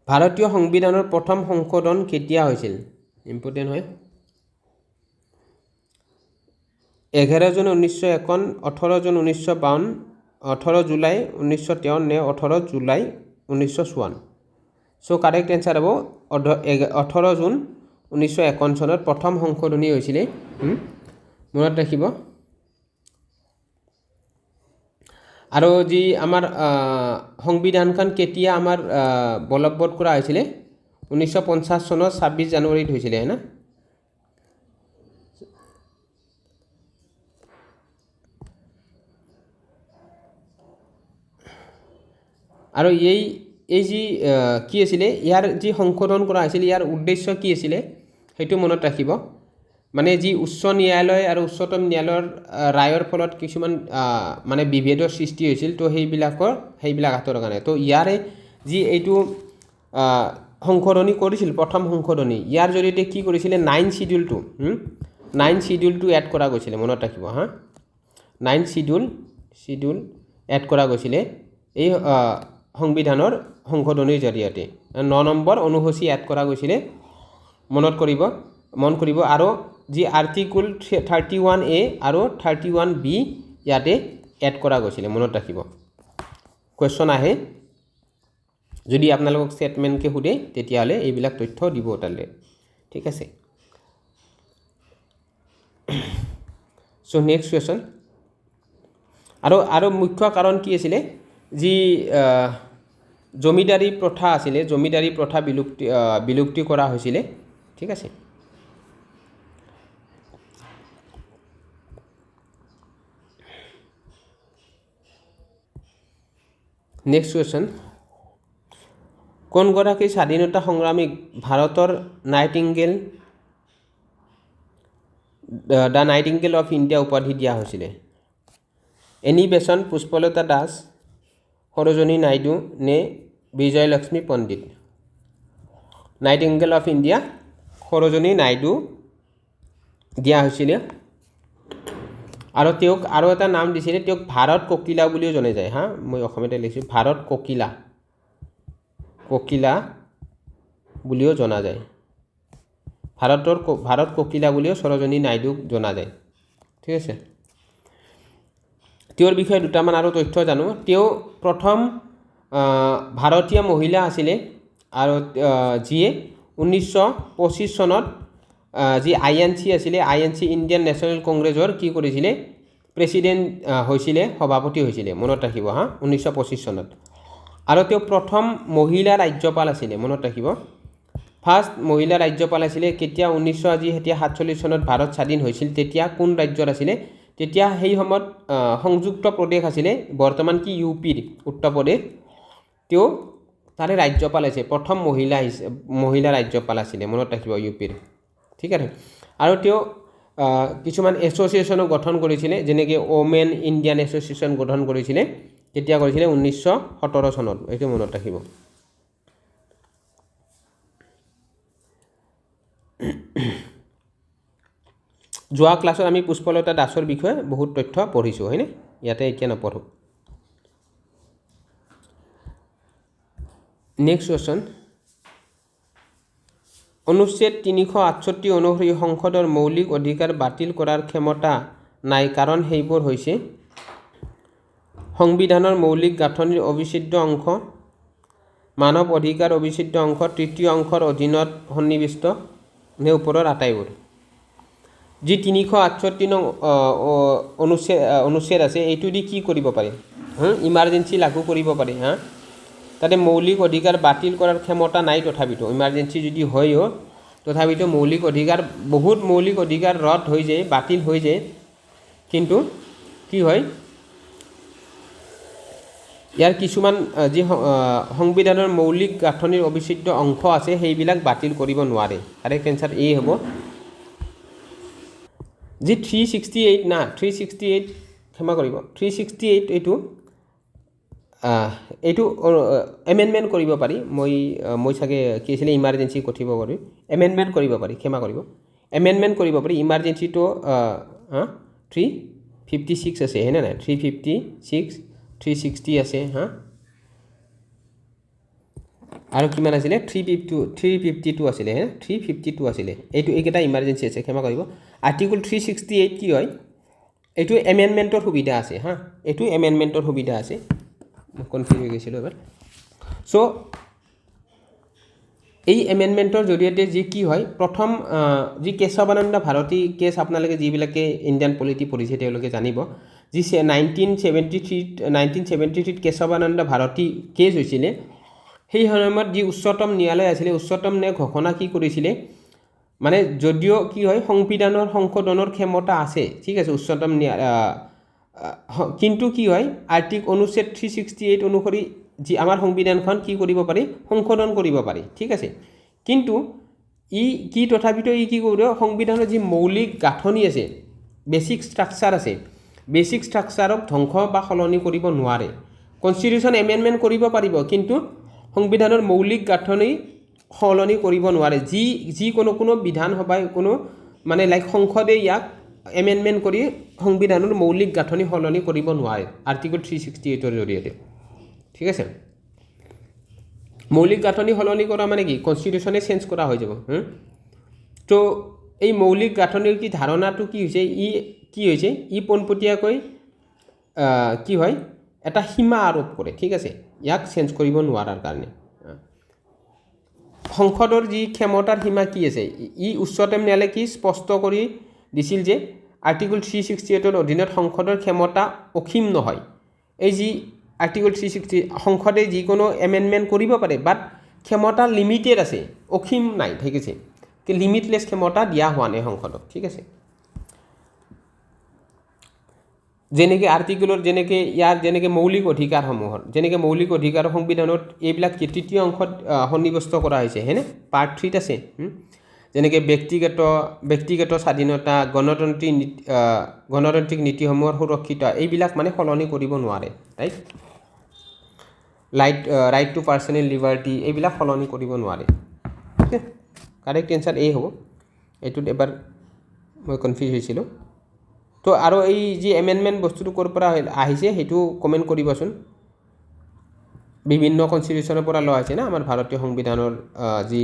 ভাৰতীয় সংবিধানৰ প্ৰথম সংশোধন কেতিয়া হৈছিল? ইম্পৰ্টেণ্ট হয়। 11 জুন 1951, 18 জুন 1952, 18 জুলাই 1953 নে 18 জুলাই 1954? চ' কাৰেক্ট এনচাৰ হ'ব 18 জুন 1951 চনত প্ৰথম সংশোধনী হৈছিলে, মনত ৰাখিব। আৰু যি আমাৰ সংবিধানখন কেতিয়া আমাৰ বলবৎ কৰা হৈছিলে? 1950 চনৰ 26 জানুৱাৰীত হৈছিলে, হয় না? আৰু এই যি কি আছিলে, ইয়াৰ যি সংশোধন কৰা হৈছিল, ইয়াৰ উদ্দেশ্য কি আছিলে সেইটো মনত ৰাখিব। মানে যি উচ্চ ন্যায়ালয় আৰু উচ্চতম ন্যায়ালয়ৰ ৰায়ৰ ফলত কিছুমান মানে বিভেদৰ সৃষ্টি হৈছিল, তো সেইবিলাক আঁতৰৰ কাৰণে। তো ইয়াৰে যি এইটো সংশোধনী কৰিছিল, প্ৰথম সংশোধনী, ইয়াৰ জৰিয়তে কি কৰিছিলে, 9 চিডিউলটো এড কৰা গৈছিলে, মনত ৰাখিব হা। 9 চিডিউল এড কৰা গৈছিলে এই সংবিধানৰ সংশোধনীৰ জৰিয়তে। 9 নম্বৰ অনুসূচী এড কৰা গৈছিলে, মনত কৰিব, মন কৰিব। আৰু যি আৰ্টিকুল 31এ আৰু 31বি ইয়াতে এড কৰা গৈছিলে, মনত ৰাখিব। কুৱেশ্যন আহে, যদি আপোনালোকক ষ্টেটমেণ্টকৈ সোধে, তেতিয়াহ'লে এইবিলাক তথ্য দিব তালে, ঠিক আছে। চ' নেক্সট কুৱেশ্যন। আৰু মুখ্য কাৰণ কি আছিলে? যি জমিদাৰী প্ৰথা আছিলে, জমিদাৰী প্ৰথা বিলুপ্তি কৰা হৈছিলে, ঠিক আছে। নেক্সট কুৱেশ্যন, কোনগৰাকী স্বাধীনতা সংগ্ৰামীক ভাৰতৰ Nightingale, the Nightingale of India উপাধি দিয়া হৈছিলে? এনি বেচন, পুষ্পলতা দাস, সৰোজিনী নাইডু নে Vijayalakshmi Pandit? Nightingale of India Sarojini Naidu দিয়া হৈছিলে। আৰু তেওঁক আৰু এটা নাম দিছিলে, তেওঁক ভাৰত কোকিলা বুলিও জনা যায় হা। মই অসমীয়াতে লিখিছোঁ, ভাৰত কোকিলা, কোকিলা বুলিও জনা যায়। ভাৰত কোকিলা বুলিও সৰোজিনী নাইডুক জনা যায়, ঠিক আছে। তেওঁৰ বিষয়ে দুটামান আৰু তথ্য জানো। তেওঁ প্ৰথম ভাৰতীয় মহিলা আছিলে আৰু যিয়ে 1925 চনত যি আইএনচি আছিলে, আইএনচি, ইণ্ডিয়ান নেশ্যনেল কংগ্ৰেছৰ কি কৰিছিলে, প্ৰেচিডেণ্ট হৈছিলে, সভাপতি হৈছিলে, মনত ৰাখিব হা, 1925 চনত। আৰু তেওঁ প্ৰথম মহিলা ৰাজ্যপাল আছিলে, মনত ৰাখিব। ফাৰ্ষ্ট মহিলা ৰাজ্যপাল আছিলে কেতিয়া? ঊনৈছশ আজি এতিয়া 47 চনত ভাৰত স্বাধীন হৈছিল, তেতিয়া কোন ৰাজ্যৰ আছিলে? তেতিয়া সেই সময়ত সংযুক্ত প্ৰদেশ আছিলে, বৰ্তমান কি ইউ পিৰ উত্তৰ প্ৰদেশ। তেওঁ তাৰে ৰাজ্যপাল আছে, প্ৰথম মহিলা ৰাজ্যপাল আছিলে, মনত ৰাখিব, ইউ পিৰ, ঠিক আছে। আৰু তেওঁ কিছুমান এছ'চিয়েশ্যনো গঠন কৰিছিলে, যেনেকৈ ওমেন ইণ্ডিয়ান এছ'চিয়েশ্যন গঠন কৰিছিলে। কেতিয়া কৰিছিলে? 1917 চনত, এইটো মনত ৰাখিব। যোৱা ক্লাছত আমি পুষ্পলতা দাসৰ বিষয়ে বহুত তথ্য পঢ়িছোঁ, হয়নে? ইয়াতে এতিয়া নপঢ়োঁ। নেক্সট কুৱেশ্যন, অনুচ্ছেদ 368 অনুসৰি সংসদৰ মৌলিক অধিকাৰ বাতিল কৰাৰ ক্ষমতা নাই, কাৰণ সেইবোৰ হৈছে সংবিধানৰ মৌলিক গাঁথনিৰ অবিচ্ছেদ্য অংশ, মানৱ অধিকাৰ অবিচ্ছেদ্য অংশ, তৃতীয় অংশৰ অধীনত সন্নিৱিষ্ট নে ওপৰৰ আটাইবোৰ? যি 368 নং অনুচ্ছেদ আছে, এইটো দি কি কৰিব পাৰি? ইমাৰ্জেঞ্চি লাগু কৰিব পাৰি হা। তাতে মৌলিক অধিকাৰ বাতিল কৰাৰ ক্ষমতা নাই, তথাপিতো ইমাৰ্জেঞ্চি যদি হয়ও, তথাপিতো মৌলিক অধিকাৰ, বহুত মৌলিক অধিকাৰ ৰদ হৈ যায়, বাতিল হৈ যায়। কিন্তু কি হয়, ইয়াৰ কিছুমান যি সংবিধানৰ মৌলিক গাঁথনিৰ অবিচ্ছেদ্য অংশ আছে, সেইবিলাক বাতিল কৰিব নোৱাৰে। কাৰেক্ট এনচাৰ এই হ'ব। যি 368 না, 368, ক্ষমা কৰিব, 368 এইটো এমেণ্ডমেণ্ট কৰিব পাৰি। মই চাগে কি আছিলে, ইমাৰ্জেঞ্চি পঠিব পাৰি, এমেণ্ডমেণ্ট কৰিব পাৰি, ক্ষমা কৰিব, এমেণ্ডমেণ্ট কৰিব পাৰি। ইমাৰ্জেঞ্চিটো 356 আছে, হয়নে নাই? 356, 360 আছে হা। আৰু কিমান আছিলে? 352 আছিলে হে, 352 আছিলে এইটো। এইকেইটা ইমাৰ্জেঞ্চি আছে, ক্ষমা কৰিব। আৰ্টিকল 368 কি হয়? এইটো এমেণ্ডমেণ্টৰ সুবিধা আছে হা, এইটো এমেণ্ডমেণ্টৰ সুবিধা আছে। মই কনফিউজ হৈ গৈছিলোঁ এবাৰ। চ' এই এমেণ্ডমেণ্টৰ জৰিয়তে যি কি হয়, প্ৰথম যি কেশৱানন্দ ভাৰতী কেছ, আপোনালোকে যিবিলাকে ইণ্ডিয়ান পলিটি পঢ়িছে তেওঁলোকে জানিব, যি 1973ত কেশৱানন্দ ভাৰতী কেছ হৈছিলে, সেই সময়ত যি উচ্চতম ন্যায়ালয় আছিলে, উচ্চতম ন্যায়ালয়ে ঘোষণা কি কৰিছিলে, মানে যদিও কি হয়, সংবিধানৰ সংশোধনৰ ক্ষমতা আছে, ঠিক আছে, উচ্চতম ন্যায়, কিন্তু কি হয়, অনুচ্ছেদ 368 অনুসৰি যি আমাৰ সংবিধানখন কি কৰিব পাৰি, সংশোধন কৰিব পাৰি, ঠিক আছে, কিন্তু ই কি, তথাপিতো ই কি কৰিব, সংবিধানৰ যি মৌলিক গাঁথনি আছে, বেছিক ষ্ট্ৰাকচাৰ আছে, বেছিক ষ্ট্ৰাকচাৰক ধ্বংস বা সলনি কৰিব নোৱাৰে। কনষ্টিটিউশ্যন এমেণ্ডমেণ্ট কৰিব পাৰিব, কিন্তু সংবিধানৰ মৌলিক গাঁথনি সলনি কৰিব নোৱাৰে। যিকোনো কোনো বিধানসভাই, কোনো মানে লাইক সংসদে ইয়াক এমেণ্ডমেণ্ট কৰি সংবিধানৰ মৌলিক গাঁথনি সলনি কৰিব নোৱাৰে আৰ্টিকল 368ৰ জৰিয়তে, ঠিক আছে? মৌলিক গাঁথনি সলনি কৰা মানে কি? কনষ্টিটিউশ্যনে চেঞ্জ কৰা হৈ যাব। তো এই মৌলিক গাঁথনিৰ কি ধাৰণাটো কি হৈছে? ই কি হৈছে? ই পোনপটীয়াকৈ কি হয়, এটা সীমা আৰোপ কৰে, ঠিক আছে? ইয়াক চেঞ্জ কৰিব নোৱাৰাৰ কাৰণে। সংসদৰ যি ক্ষমতাৰ সীমা কি আছে? ই উচ্চতম ন্যায়ালয়ে কি স্পষ্ট কৰি দিছিল যে আৰ্টিকল 368ৰ অধীনত সংসদৰ ক্ষমতা অসীম নহয়। এই যি আৰ্টিকল 360, সংসদে যিকোনো এমেণ্ডমেণ্ট কৰিব পাৰে, বাট ক্ষমতা লিমিটেড আছে, অসীম নাই, ঠিক আছে? লিমিটলেছ ক্ষমতা দিয়া হোৱা নাই সংসদক, ঠিক আছে? যেনেকৈ আৰ্টিকলৰ, যেনেকৈ ইয়াৰ, যেনেকৈ মৌলিক অধিকাৰসমূহৰ, যেনেকৈ মৌলিক অধিকাৰ সংবিধানত এইবিলাক তৃতীয় অংশত সন্নিৱিষ্ট কৰা হৈছে, হয়নে? পাৰ্ট 3ত আছে। যেনেকৈ ব্যক্তিগত স্বাধীনতা, গণতান্ত্ৰিক নীতিসমূহৰ সুৰক্ষিত, এইবিলাক মানে সলনি কৰিব নোৱাৰে, right? Right to personal liberty, এইবিলাক সলনি কৰিব নোৱাৰে। অ'কে, কাৰেক্ট এনচাৰ এই হ'ব। এইটোত এবাৰ মই কনফিউজ হৈছিলোঁ। তো আৰু এই যি এমেণ্ডমেণ্ট বস্তুটো ক'ৰ পৰা আহিছে, সেইটো কমেণ্ট কৰিবচোন। বিভিন্ন কনষ্টিটিউশ্যনৰ পৰা লোৱা হৈছে না? আমাৰ ভাৰতীয় সংবিধানৰ যি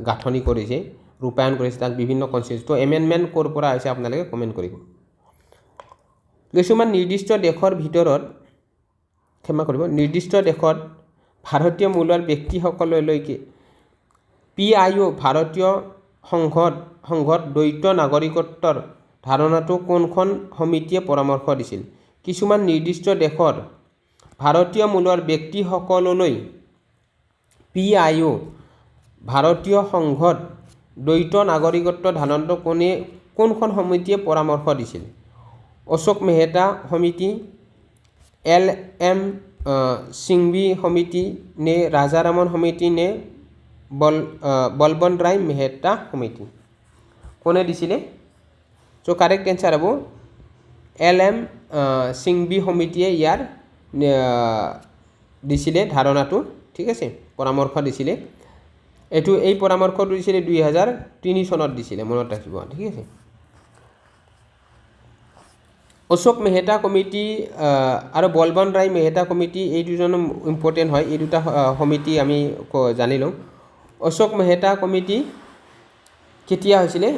গাঁথনি কৰিছে, ৰূপায়ণ কৰিছে, তাক বিভিন্ন কনষ্টিটিউশ্যন। তো এমেণ্ডমেণ্ট ক'ৰ পৰা আহিছে, আপোনালোকে কমেণ্ট কৰিব। কিছুমান নিৰ্দিষ্ট দেশৰ ভিতৰত, ক্ষমা কৰিব, নিৰ্দিষ্ট দেশত ভাৰতীয় মূলৰ ব্যক্তিসকললৈকে পিআইঅ' ভাৰতীয় সংঘত দ্বৈত নাগৰিকত্বৰ ধাৰণাটো কোনখন সমিতিয়ে পৰামৰ্শ দিছিল? কিছুমান নিৰ্দিষ্ট দেশৰ ভাৰতীয় মূলৰ ব্যক্তিসকললৈ পিআইঅ' ভাৰতীয় সংঘত দ্বৈত নাগৰিকত্ব ধাৰণাটো কোনখন সমিতিয়ে পৰামৰ্শ দিছিল? অশোক মেহতা সমিতি, এল এম সিংভি সমিতি নে ৰাজাৰামন সমিতি নে বলবন্ত ৰায় মেহতা সমিতি? কোনে দিছিলে? চ' কাৰেক্ট এনচাৰ হ'ব এল এম সিংভি সমিতিয়ে ইয়াৰ দিছিলে ধাৰণাটো, ঠিক আছে? পৰামৰ্শ দিছিলে। এই পৰামৰ্শটো দিছিলে 2003 চনত দিছিলে, মনত ৰাখিব, ঠিক আছে? অশোক মেহতা কমিটি আৰু বলবন্ত ৰায় মেহতা কমিটি, এই দুজনো ইম্পৰ্টেণ্ট হয়। এই দুটা সমিতি আমি জানি লওঁ। অশোক মেহতা কমিটি কেতিয়া হৈছিলে?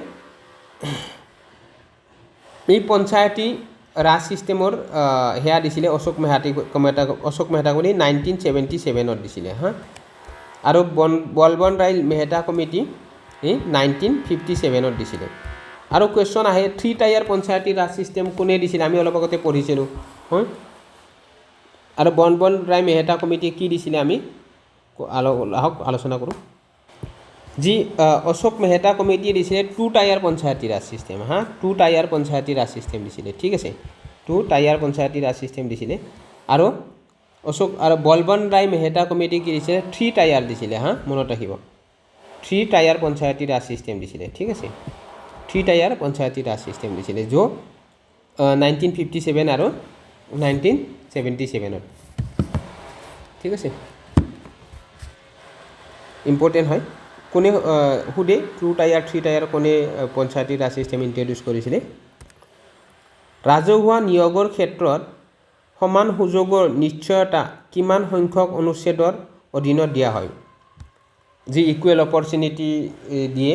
এই পঞ্চায়তী ৰাজ ছিষ্টেমৰ সেয়া দিছিলে অশোক মেহতা কমিটি 1977ত দিছিলে, হা। আৰু বলবন্ত ৰায় মেহতা কমিটি এই 1957ত দিছিলে। আৰু কুৱেশ্যন আহে, three tyre Panchayati Raj system কোনে দিছিলে? আমি অলপ আগতে পঢ়িছিলোঁ, হয়। আৰু বলবন্ত ৰায় মেহতা কমিটিয়ে কি দিছিলে, আমি আহক আলোচনা কৰোঁ। যি অশোক মেহতা কমিটিয়ে দিছিলে two tyre Panchayati Raj system, হা, two tyre Panchayati Raj system দিছিলে, ঠিক আছে? Two tyre Panchayati Raj system দিছিলে। আৰু বলবন্ত ৰায় মেহতা কমিটি কি দিছিলে? থ্ৰী টায়াৰ দিছিলে, হা, মনত ৰাখিব, three tyre Panchayati Raj system দিছিলে, ঠিক আছে? Three tyre Panchayati Raj system দিছিলে য'ত 1957 আৰু 1977ত, ঠিক আছে? ইম্পৰ্টেণ্ট হয়। কোনে সোধে, টু টায়াৰ, থ্ৰী টায়াৰ কোনে পঞ্চায়তী ৰাজ ছিষ্টেম ইণ্ট্ৰডিউচ কৰিছিলে? ৰাজহুৱা নিয়োগৰ ক্ষেত্ৰত সমান সুযোগৰ নিশ্চয়তা কিমান সংখ্যক অনুচ্ছেদৰ অধীনত দিয়া হয়? যি ইকুৱেল অপৰচুনিটি দিয়ে,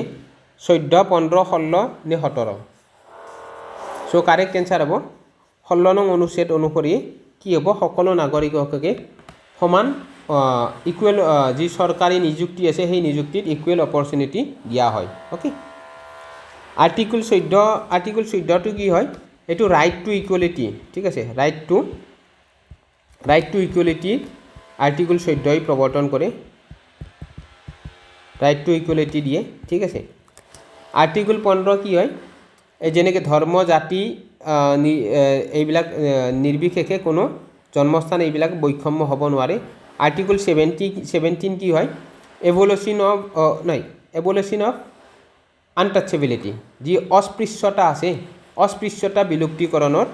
14, 15, 16 নে 17? চ' কাৰেক্ট এনচাৰ হ'ব 16 নং অনুচ্ছেদ অনুসৰি কি হ'ব? সকলো নাগৰিককে সমান ইকুৱেল যি চৰকাৰী নিযুক্তি আছে, সেই নিযুক্তিত ইকুৱেল অপৰচুনিটি দিয়া হয়। Okay, article 14। আৰ্টিকল 14টো কি হয়? এইটো ৰাইট টু ইকুৱেলিটি, ঠিক আছে? ৰাইট টু ইকুৱেলিটি আৰ্টিকল 14ই প্ৰৱৰ্তন কৰে, ৰাইট টু ইকুৱেলিটি দিয়ে, ঠিক আছে? আৰ্টিকল 15 কি হয়? এই যেনেকৈ ধৰ্ম, জাতি, এইবিলাক নিৰ্বিশেষে কোনো জন্মস্থান, এইবিলাক বৈষম্য হ'ব নোৱাৰে। আৰ্টিকল 17 কি হয়? এবলিশ্যন অফ, নাই, এবলিশ্যন অফ আনটাচেবিলিটি, যি অস্পৃশ্যতা আছে, অস্পৃশ্যতা বিলুপ্তিকৰণৰ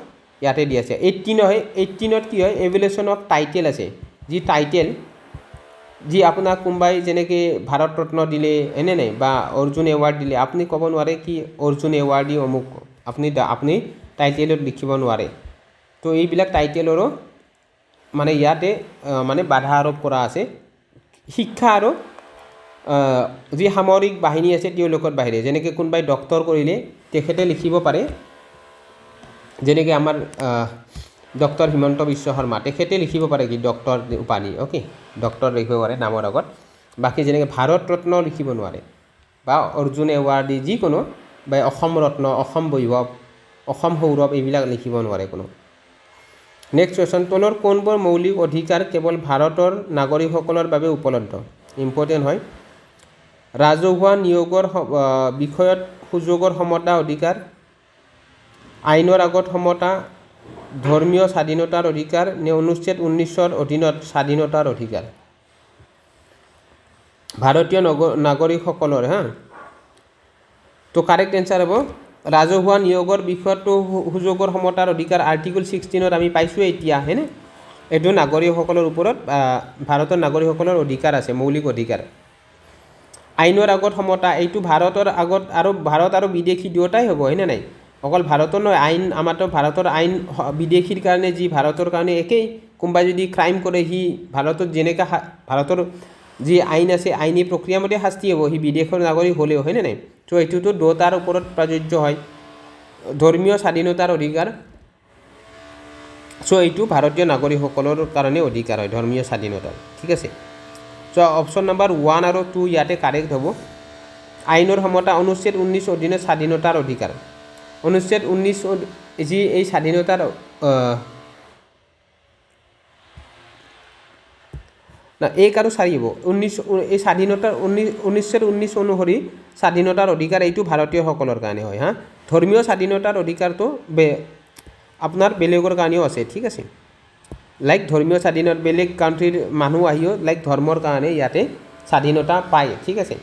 ইয়াতে দি আছে। 18 হয়, 18ত কি হয়? এবলিশ্যন অফ টাইটেল আছে, যি টাইটেল যি আপোনাক কোনোবাই যেনেকৈ ভাৰত ৰত্ন দিলে এনে নাই বা অৰ্জুন এৱাৰ্ড দিলে, আপুনি ক'ব নোৱাৰে কি অৰ্জুন এৱাৰ্ডি অমুক, আপুনি টাইটেলত লিখিব নোৱাৰে। তো এইবিলাক টাইটেলৰো মানে ইয়াতে মানে বাধা আৰোপ কৰা আছে। শিক্ষা আৰু যি সামৰিক বাহিনী আছে তেওঁলোকৰ বাহিৰে, যেনেকৈ কোনোবাই ডক্টৰ কৰিলে তেখেতে লিখিব পাৰে, যেনেকৈ আমাৰ ডক্টৰ হিমন্ত বিশ্ব শৰ্মা, তেখেতে লিখিব পাৰে কি ডক্টৰ উপাধি, অ'কে, ডক্টৰ লিখিব পাৰে নামৰ আগত। বাকী যেনেকৈ ভাৰত ৰত্ন লিখিব নোৱাৰে বা অৰ্জুন এৱাৰ্ডি যিকোনো বা অসম ৰত্ন, অসম বৈভৱ, অসম সৌৰভ, এইবিলাক লিখিব নোৱাৰে কোনো। নেক্সট কুৱেশ্যন, তলৰ কোনবোৰ মৌলিক অধিকাৰ কেৱল ভাৰতৰ নাগৰিকসকলৰ বাবে উপলব্ধ? ইম্পৰ্টেণ্ট হয়। ৰাজহুৱা নিয়োগৰ বিষয়ত সুযোগৰ সমতা অধিকাৰ, আইনৰ আগত সমতা, ধৰ্মীয় স্বাধীনতাৰ অধিকাৰ, নে অনুচ্ছেদ 19ৰ অধীনত স্বাধীনতাৰ অধিকাৰ? ভাৰতীয় নাগৰিকসকলৰ, হা, তো কাৰেক্ট এনচাৰ হ'ব ৰাজহুৱা নিয়োগৰ বিষয়টো সুযোগৰ সমতাৰ অধিকাৰ আৰ্টিকল 16ত আমি পাইছোঁৱেই এতিয়া, হয়নে? এইটো নাগৰিকসকলৰ ওপৰত ভাৰতৰ নাগৰিকসকলৰ অধিকাৰ আছে, মৌলিক অধিকাৰ। আইনৰ আগত সমতা, এইটো ভাৰতৰ আগত আৰু ভাৰত আৰু বিদেশী দুয়োটাই হ'ব, হয়নে নাই? অকল ভাৰতৰ নহয়, আইন আমাৰতো ভাৰতৰ আইন বিদেশীৰ কাৰণে যি ভাৰতৰ কাৰণে একেই। কোনোবাই যদি ক্ৰাইম কৰে সি ভাৰতত যেনেকৈ ভাৰতৰ যি আইন আছে আইনী প্ৰক্ৰিয়া মতে শাস্তি হ'ব, সি বিদেশৰ নাগৰিক হ'লেও, হয়নে নাই? ত' এইটোতো দুয়োটাৰ ওপৰত প্ৰযোজ্য হয়। ধৰ্মীয় স্বাধীনতাৰ অধিকাৰ, চ' এইটো ভাৰতীয় নাগৰিকসকলৰ কাৰণে অধিকাৰ হয়, ধৰ্মীয় স্বাধীনতাৰ, ঠিক আছে। চ' অপশ্যন নাম্বাৰ 1 আৰু 2 ইয়াতে কাৰেক্ট হ'ব। আইনৰ সমতা, অনুচ্ছেদ 19 অধীনত স্বাধীনতাৰ অধিকাৰ, অনুচ্ছেদ 19 যি এই স্বাধীনতাৰ না 1 আৰু 4 হ'ব। এই স্বাধীনতাৰ অনুচ্ছেদ 19 অনুসৰি স্বাধীনতাৰ অধিকাৰ এইটো ভাৰতীয়সকলৰ কাৰণে হয়, হা। ধৰ্মীয় স্বাধীনতাৰ অধিকাৰটো আপোনাৰ বেলেগৰ কাৰণেও আছে, ঠিক আছে। লাইক ধৰ্মীয় স্বাধীনতা বেলেগ কাণ্ট্ৰিৰ মানুহ আহিও লাইক ধৰ্মৰ কাৰণে ইয়াতে স্বাধীনতা পায়, ঠিক আছে।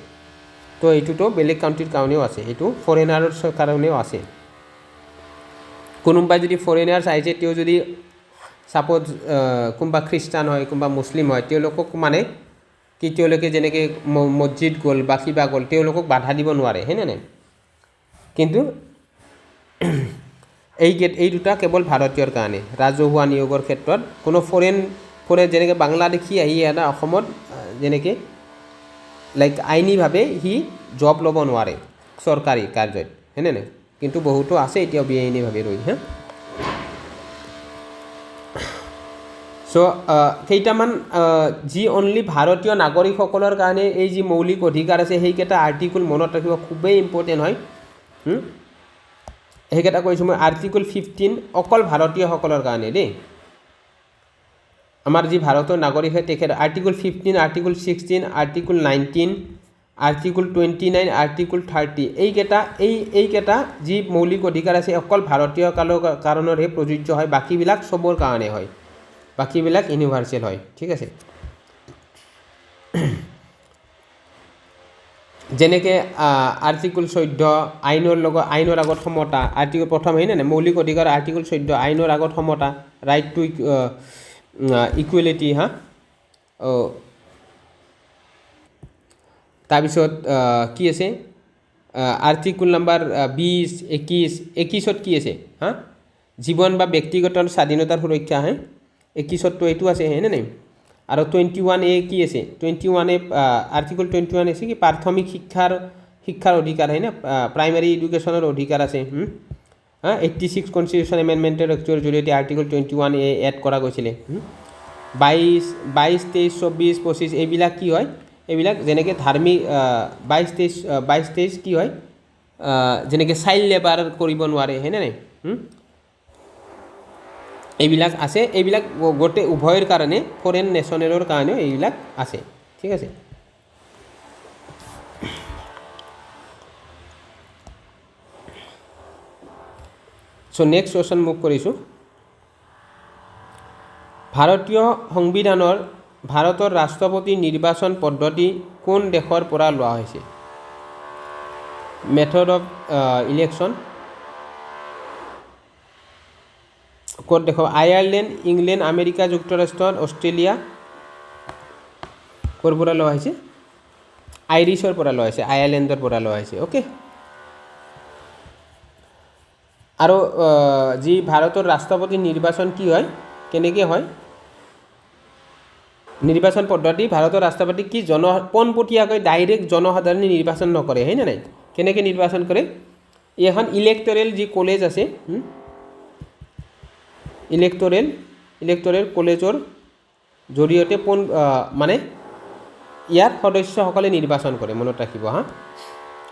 তো এইটোতো বেলেগ কাণ্ট্ৰিৰ কাৰণেও আছে, এইটো ফৰেনাৰৰ কাৰণেও আছে। কোনোবাই যদি ফৰেনাৰ্ছ আহিছে, তেওঁ যদি ছাপ'জ কোনোবা খ্ৰীষ্টান হয়, কোনোবা মুছলিম হয়, তেওঁলোকক মানে কি তেওঁলোকে যেনেকৈ মছজিদ গ'ল বা কিবা গ'ল, তেওঁলোকক বাধা দিব নোৱাৰে, হয়নে নাই? কিন্তু এই দুটা কেৱল ভাৰতীয়ৰ কাৰণে। ৰাজহুৱা নিয়োগৰ ক্ষেত্ৰত কোনো ফৰেন যেনেকৈ বাংলাদেশী আহি এটা অসমত যেনেকৈ লাইক আইনীভাৱে সি জব ল'ব নোৱাৰে চৰকাৰী কাৰ্যত, হয়নে নাই? কিন্তু বহুতো আছে এতিয়াও বেআইনীভাৱে ৰৈ, হা। চ' কেইটামান যি অনলি ভাৰতীয় নাগৰিকসকলৰ কাৰণে এই যি মৌলিক অধিকাৰ আছে সেইকেইটা আৰ্টিকল মনত ৰাখিব খুবেই ইম্পৰ্টেণ্ট হয়। সেইকেইটা কৈছোঁ মই। আৰ্টিকল 15 অকল ভাৰতীয়সকলৰ কাৰণে দেই, আমাৰ যি ভাৰতৰ নাগৰিক হয় তেখেত article 15, article 16, article 19, article 29, article 30, এইকেইটা যি মৌলিক অধিকাৰ আছে অকল ভাৰতীয় কাৰণৰহে প্ৰযোজ্য হয়, বাকীবিলাক চবৰ কাৰণে হয়, বাকীবিলাক ইউনিভাৰ্চেল হয়, ঠিক আছে। যেনেকৈ আৰ্টিকল 14 আইনৰ লগত আইনৰ আগত সমতা, আৰ্টিকল প্ৰথম হয়নে নাই মৌলিক অধিকাৰ আৰ্টিকল 14 আইনৰ আগত সমতা, ৰাইট টু ইকুৱেলিটি, হা। তাৰপিছত কি আছে আৰ্টিকল নাম্বাৰ 20, 21, 21ত কি আছে, হা, জীৱন বা ব্যক্তিগত স্বাধীনতাৰ সুৰক্ষা, হে, 21ততো এইটো আছে, হয়নে নাই? আৰু 21A কি আছে, 21A article 21 আছে কি প্ৰাথমিক শিক্ষাৰ অধিকাৰ, হয়নে, প্ৰাইমাৰী এডুকেশ্যনৰ অধিকাৰ আছে, হা। 86 কনষ্টিটিউশ্যন এমেণ্ডমেণ্টৰ এক্টৰ জৰিয়তে আৰ্টিকল 21A add কৰা গৈছিলে। 22, 22, 23, 24, 25 এইবিলাক কি হয়, এইবিলাক যেনেকৈ ধাৰ্মিক 22, 23, 22, 23 কি হয়, যেনেকৈ চাইল্ড লেবাৰ কৰিব নোৱাৰে, হয়নে নাই? এইবিলাক আছে, এইবিলাক গোটেই উভয়ৰ কাৰণে, ফৰেইন নেশ্যনেলৰ কাৰণেও এইবিলাক আছে, ঠিক আছে। চ' নেক্সট কুৱেশ্যন মুভ কৰিছোঁ। ভাৰতীয় সংবিধানৰ ভাৰতৰ ৰাষ্ট্ৰপতি নিৰ্বাচন পদ্ধতি কোন দেশৰ পৰা লোৱা হৈছে? মেথড অফ ইলেকশ্যন ক'ত দেশৰ? আয়াৰলেণ্ড, ইংলেণ্ড, আমেৰিকা যুক্তৰাষ্ট্ৰ, অষ্ট্ৰেলিয়া। ক'ৰ পৰা লোৱা হৈছে? আইৰিছৰ পৰা লোৱা হৈছে, আয়াৰলেণ্ডৰ পৰা লোৱা হৈছে। অ'কে, আৰু যি ভাৰতৰ ৰাষ্ট্ৰপতি নিৰ্বাচন কি হয়, কেনেকৈ হয় নিৰ্বাচন পদ্ধতি? ভাৰতৰ ৰাষ্ট্ৰপতি কি পোনপটীয়াকৈ ডাইৰেক্ট জনসাধাৰণে নিৰ্বাচন নকৰে, হয়নে নাই? কেনেকৈ নিৰ্বাচন কৰে? এই এখন ইলেক্টৰেল যি কলেজ আছে, ইলেক্টৰেল কলেজৰ জৰিয়তে মানে ইয়াৰ সদস্যসকলে নিৰ্বাচন কৰে, মনত ৰাখিব। হা,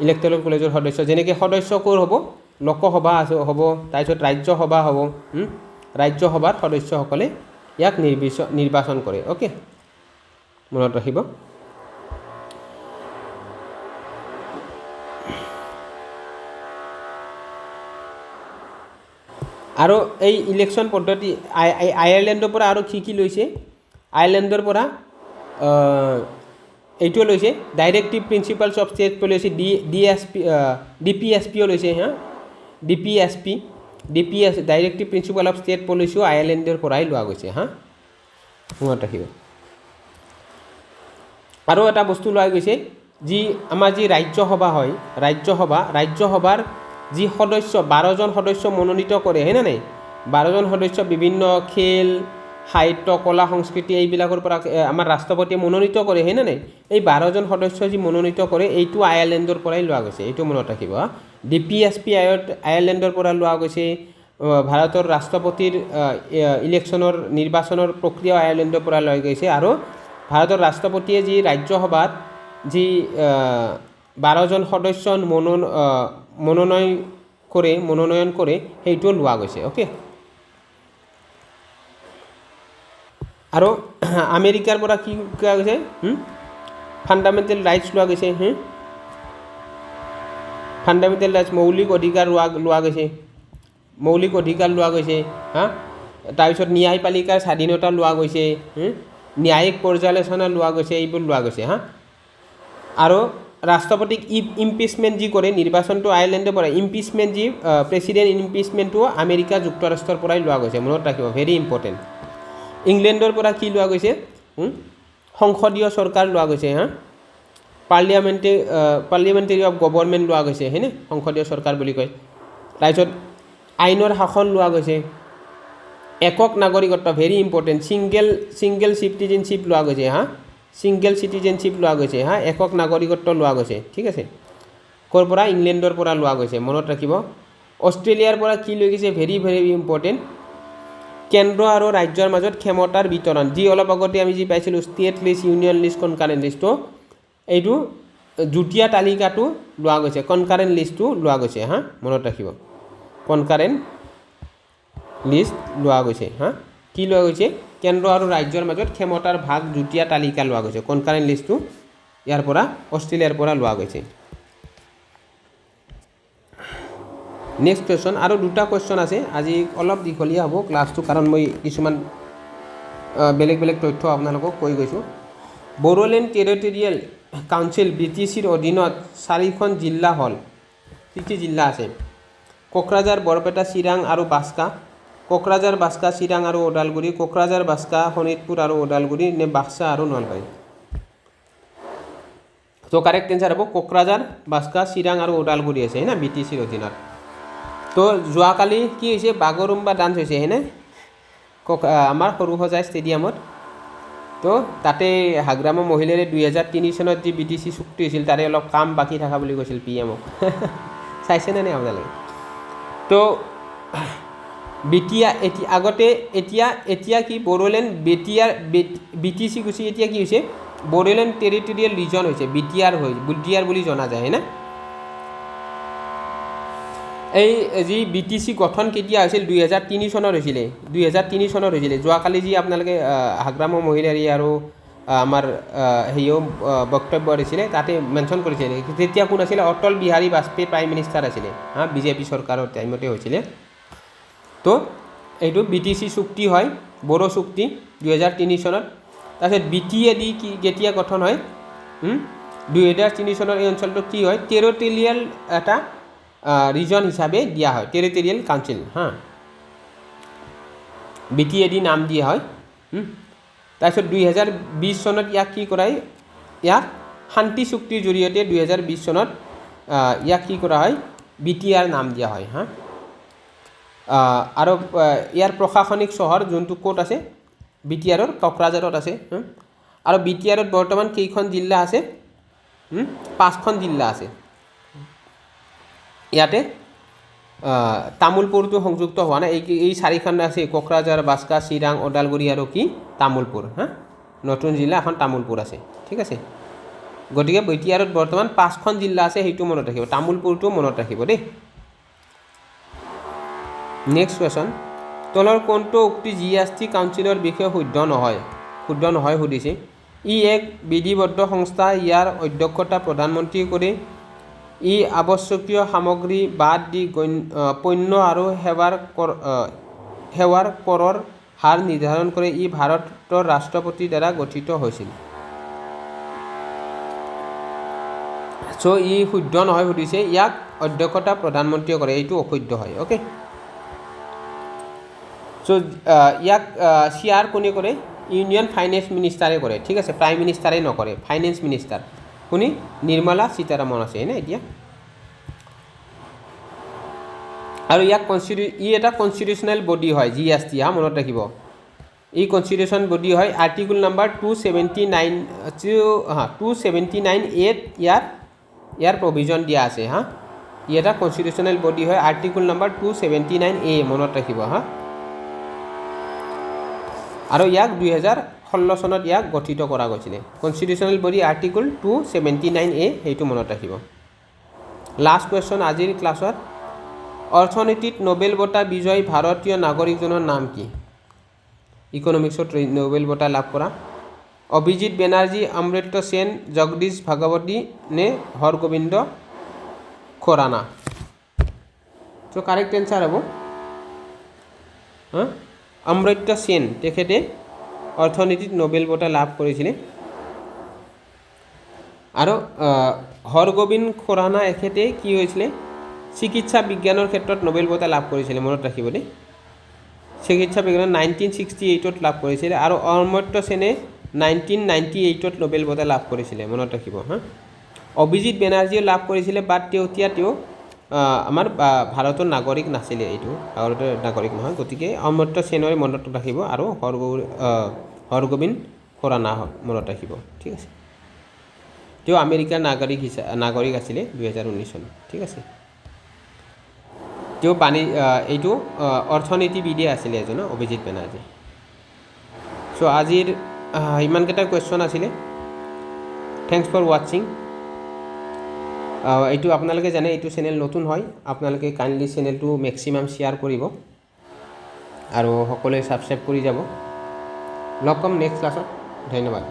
ইলেক্টৰেল কলেজৰ সদস্য, যেনেকৈ সদস্য ক'ৰ হ'ব? লোকসভা আছে হ'ব, তাৰপিছত ৰাজ্যসভা হ'ব। ৰাজ্যসভাৰ সদস্যসকলে ইয়াক নিৰ্বাচন কৰে। অ'কে, মনত ৰাখিব। আৰু এই ইলেকশ্যন পদ্ধতি আয়াৰলেণ্ডৰ পৰা আৰু কি কি লৈছে? আয়াৰলেণ্ডৰ পৰা এইটোও লৈছে, directive principles of state policy, D D S P, D P S পিও লৈছে। হা, D P S P, D P S directive principle of state পলিচিও আয়াৰলেণ্ডৰ পৰাই লোৱা গৈছে। হা, মনত ৰাখিব। আৰু এটা বস্তু লোৱা গৈছে, যি আমাৰ যি ৰাজ্যসভা হয়, ৰাজ্যসভাৰ যি সদস্য 12জন সদস্য মনোনীত কৰে, হয়নে নাই? 12জন সদস্য বিভিন্ন খেল, সাহিত্য, কলা, সংস্কৃতি এইবিলাকৰ পৰা আমাৰ ৰাষ্ট্ৰপতিয়ে মনোনীত কৰে, হয়নে নাই? এই 12জন সদস্য যি মনোনীত কৰে, এইটো আয়াৰলেণ্ডৰ পৰাই লোৱা গৈছে, এইটো মনত ৰাখিব। ডি পি এছ পি আয়াৰলেণ্ডৰ পৰা লোৱা গৈছে। ভাৰতৰ ৰাষ্ট্ৰপতিৰ ইলেকশ্যনৰ নিৰ্বাচনৰ প্ৰক্ৰিয়াও আয়াৰলেণ্ডৰ পৰা লোৱা গৈছে। আৰু ভাৰতৰ ৰাষ্ট্ৰপতিয়ে যি ৰাজ্যসভাত যি 12জন সদস্য মনোনয়ন কৰে, সেইটোও লোৱা গৈছে। অ'কে, আৰু আমেৰিকাৰ পৰা কি কোৱা গৈছে? ফাণ্ডামেণ্টেল ৰাইটছ লোৱা গৈছে। ফাণ্ডামেণ্টেল ৰাইটছ, মৌলিক অধিকাৰ লোৱা গৈছে, মৌলিক অধিকাৰ লোৱা গৈছে। হা, তাৰপিছত ন্যায়পালিকাৰ স্বাধীনতা লোৱা গৈছে, ন্যায়িক পৰ্যালোচনা লোৱা গৈছে, এইবোৰ লোৱা গৈছে। হা, আৰু ৰাষ্ট্ৰপতিক ইম্পিচমেণ্ট যি কৰে, নিৰ্বাচনটো আয়াৰলেণ্ডৰ পৰা, ইম্পিচমেণ্ট যি প্ৰেচিডেণ্ট ইম্পিচমেণ্টটো আমেৰিকা যুক্তৰাষ্ট্ৰৰ পৰাই লোৱা গৈছে, মনত ৰাখিব, ভেৰি ইম্পৰ্টেণ্ট। ইংলেণ্ডৰ পৰা কি লোৱা গৈছে? সংসদীয় চৰকাৰ লোৱা গৈছে। হা, পাৰ্লিয়ামেণ্টেৰী অফ গভৰ্ণমেণ্ট লোৱা গৈছে, হয়নে? সংসদীয় চৰকাৰ বুলি কয়। তাৰপিছত আইনৰ শাসন লোৱা গৈছে। একক নাগৰিকত্ব, ভেৰি ইম্পৰ্টেণ্ট, ছিংগল চিটিজেনশ্বিপ লোৱা গৈছে। হা, ছিংগল চিটিজেনশ্বিপ লোৱা গৈছে। হা, একক নাগৰিকত্ব লোৱা গৈছে, ঠিক আছে। ক'ৰ পৰা? ইংলেণ্ডৰ পৰা লোৱা গৈছে, মনত ৰাখিব। অষ্ট্ৰেলিয়াৰ পৰা কি লৈ গৈছে? ভেৰি ভেৰি ইম্পৰ্টেণ্ট, কেন্দ্ৰ আৰু ৰাজ্যৰ মাজত ক্ষমতাৰ বিতৰণ, যি অলপ আগতে আমি যি পাইছিলোঁ state list, union list, concurrent লিষ্টটো, এইটো যুটীয়া তালিকাটো লোৱা গৈছে, কনকাৰেণ্ট লিষ্টটো লোৱা গৈছে। হা, মনত ৰাখিব, কনকাৰেণ্ট লিষ্ট লোৱা গৈছে। হা, কি লোৱা গৈছে? কেন্দ্ৰ আৰু ৰাজ্যৰ মাজত ক্ষমতাৰ ভাগ যুটীয়া তালিকা লোৱা গৈছে, কনকাৰেণ্ট লিষ্টটো ইয়াৰ পৰা, অষ্ট্ৰেলিয়াৰ পৰা লোৱা গৈছে। নেক্সট কুৱেশ্যন, আৰু দুটা কুৱেশ্যন আছে, আজি অলপ দীঘলীয়া হ'ব ক্লাছটো, কাৰণ মই কিছুমান বেলেগ বেলেগ তথ্য আপোনালোকক কৈ গৈছোঁ। Bodoland territorial council B T চিৰ অধীনত 4খন জিলা হ'ল, কি কি জিলা আছে? কোকৰাঝাৰ, বৰপেটা, চিৰাং আৰু বাক্সা। কোকৰাঝাৰ, বাক্সা, চিৰাং আৰু ওদালগুৰি, কোকৰাঝাৰ, বাক্সা, শোণিতপুৰ আৰু ওদালগুৰি, নে বাক্সা আৰু নলবাৰী? তো কাৰেক্ট এনচাৰ হ'ব কোকৰাঝাৰ, বাক্সা, চিৰাং আৰু ওদালগুৰি আছে, হয়না, বি টি চিৰ অধীনত। তো যোৱাকালি কি হৈছে? বাগৰুম্বা ডান্স হৈছে, হয়নে? আমাৰ সৰুসজাই ষ্টেডিয়ামত। তো তাতে হাগ্ৰামা মহিলাৰে 2003 চনত যি বি টি চি চুক্তি হৈছিল, তাৰে অলপ কাম বাকী থকা বুলি কৈছিল পি এমক। চাইছেনে নাই আপোনালোকে? তো বি টি আৰ এতিয়া আগতে এতিয়া এতিয়া কি Bodoland B T R B T C গুচি এতিয়া কি হৈছে? বড়োলেণ্ড টেৰিটৰিয়েল ৰিজন হৈছে, বি টি আৰ হৈ বি টি আৰ বুলি জনা যায়, হয়নে? এই যি বি টি চি গঠন কেতিয়া হৈছিল? 2003 চনত হৈছিলে, 2003 চনত হৈছিলে। যোৱাকালি যি আপোনালোকে হাগ্ৰামা মহিলাৰী আৰু আমাৰ হেৰিও বক্তব্য দিছিলে, তাতে মেনশ্যন কৰিছিলে। তেতিয়া কোন আছিলে? অটল বিহাৰী বাজপেয়ী প্ৰাইম মিনিষ্টাৰ আছিলে। হা, বিজেপি চৰকাৰৰ টাইমতে হৈছিলে। তো এইটো বি টি চি চুক্তি হয়, বড়ো চুক্তি 2003 চনত। তাৰপিছত বি টি এ ডি কি কেতিয়া গঠন হয়? 2003 চনৰ এই অঞ্চলটোত কি হয়? টেৰিটৰিয়েল এটা ৰিজন হিচাপে দিয়া হয়, টেৰিটৰিয়েল কাউন্সিল। হা, বি টি এ ডি নাম দিয়া হয়। তাৰপিছত 2020 চনত ইয়াক কি কৰাই ইয়াক শান্তি চুক্তিৰ জৰিয়তে 2020 চনত ইয়াক কি কৰা হয়? বিটিআৰ নাম দিয়া হয়। হা, আৰু ইয়াৰ প্ৰশাসনিক চহৰ যোনটো ক'ত আছে? বিটিআৰৰ কোকৰাঝাৰত আছে। আৰু বিটিআৰত বৰ্তমান কেইখন জিলা আছে? পাঁচখন জিলা আছে। ইয়াতে তামোলপুৰটো সংযুক্ত হোৱা নাই। এই চাৰিখন আছে, কোকৰাঝাৰ, বাক্সা, চিৰাং, ওদালগুৰি আৰু কি? তামোলপুৰ। হা, নতুন জিলা এখন তামোলপুৰ আছে। ঠিক আছে, গতিকে বিটিআৰত বৰ্তমান পাঁচখন জিলা আছে, সেইটো মনত ৰাখিব। তামোলপুৰটো মনত ৰাখিব দেই। নেক্সট কুৱেশ্যন, তলৰ কোনটো উক্তি জিএছটি কাউন্সিলৰ বিষয়ে শুদ্ধ নহয়? শুদ্ধ নহয় সুধিছে। ই এক বিধিবদ্ধ সংস্থা, ইয়াৰ অধ্যক্ষতা প্ৰধানমন্ত্ৰীয়ে কৰে। ই আৱশ্যকীয় সামগ্ৰী বাদ দি পণ্য আৰু সেৱাৰ কৰৰ হাৰ নিৰ্ধাৰণ কৰে। ই ভাৰতৰ ৰাষ্ট্ৰপতিৰ দ্বাৰা গঠিত হৈছিল। চ' ই শুদ্ধ নহয় সুধিছে। ইয়াক অধ্যক্ষতা প্ৰধানমন্ত্ৰীয়ে কৰে, এইটো অশুদ্ধ হয়। অ'কে, চ' ইয়াক শ্বেয়াৰ কোনে কৰে? ইউনিয়ন ফাইনেন্স মিনিষ্টাৰে কৰে। ঠিক আছে, প্ৰাইম মিনিষ্টাৰে নকৰে, ফাইনেন্স মিনিষ্টাৰ কোনি? নিৰ্মলা সীতাৰামন আছে হয়নে এতিয়া। আৰু ইয়াক ই এটা কনষ্টিটিউচনেল বডি হয় জিএছটি। হা, মনত ৰাখিব, ই কনষ্টিটিউশ্যন বডি হয়। আৰ্টিকল নাম্বাৰ 279, হা, 279 এত ইয়াৰ প্ৰভিজন দিয়া আছে। হা, ই এটা কনষ্টিটিউচনেল বডি হয়, আৰ্টিকল নাম্বাৰ 279 এ, মনত ৰাখিব। হা, আৰু ইয়াক 2016 চনত ইয়াক গঠিত কৰা গৈছিলে। Constitutional body article 279 A, সেইটো মনত ৰাখিব। লাষ্ট কুৱেশ্যন আজিৰ ক্লাছত, অৰ্থনীতিত নোবেল বঁটা বিজয়ী ভাৰতীয় নাগৰিকজনৰ নাম কি? ইকনমিক্সত নোবেল বঁটা লাভ কৰা অভিজিত বেনাৰ্জী, অমৰ্ত্য সেন, জগদীশ ভাগৱতী নে হৰগোবিন্দ খোৰানা? চ' কাৰেক্ট এনচাৰ হ'ব অমৰ্ত্য সেন। তেখেতে অৰ্থনীতিত নোবেল বঁটা লাভ কৰিছিলে। আৰু হৰগোবিন্দ খোৰানা এখেতে কি হৈছিলে? চিকিৎসা বিজ্ঞানৰ ক্ষেত্ৰত নোবেল বঁটা লাভ কৰিছিলে, মনত ৰাখিব দেই। চিকিৎসা বিজ্ঞানত 1968ত লাভ কৰিছিলে। আৰু অমৰ্ত্য সেনে 1998ত নোবেল বঁটা লাভ কৰিছিলে, মনত ৰাখিব। হা, অভিজিত বেনাৰ্জীয়েও লাভ কৰিছিলে, বাট তেতিয়া তেওঁ আমাৰ ভাৰতৰ নাগৰিক নাছিলে, এইটো ভাৰতৰ নাগৰিক নহয়। গতিকে অমৰ্ত্য সেনৰে মনত ৰাখিব আৰু হৰগোবিন্দ খোৰানা মনত ৰাখিব। ঠিক আছে, তেওঁ আমেৰিকাৰ নাগৰিক আছিলে 2019 চনত। ঠিক আছে, তেওঁ এইটো অৰ্থনীতিবিদে আছিলে এজন, অভিজিত বেনাৰ্জী। চ' আজিৰ ইমানকেইটা কুৱেশ্যন আছিলে। Thanks for ৱাটছিং। এইটো আপোনালোকে জানে, এইটো চেনেল নতুন হয়, আপোনালোকে কাইণ্ডলি চেনেলটো মেক্সিমাম শ্বেয়াৰ কৰিব আৰু সকলোৱে ছাবস্ক্ৰাইব কৰি যাব। লগ পাম নেক্সট ক্লাছত। ধন্যবাদ।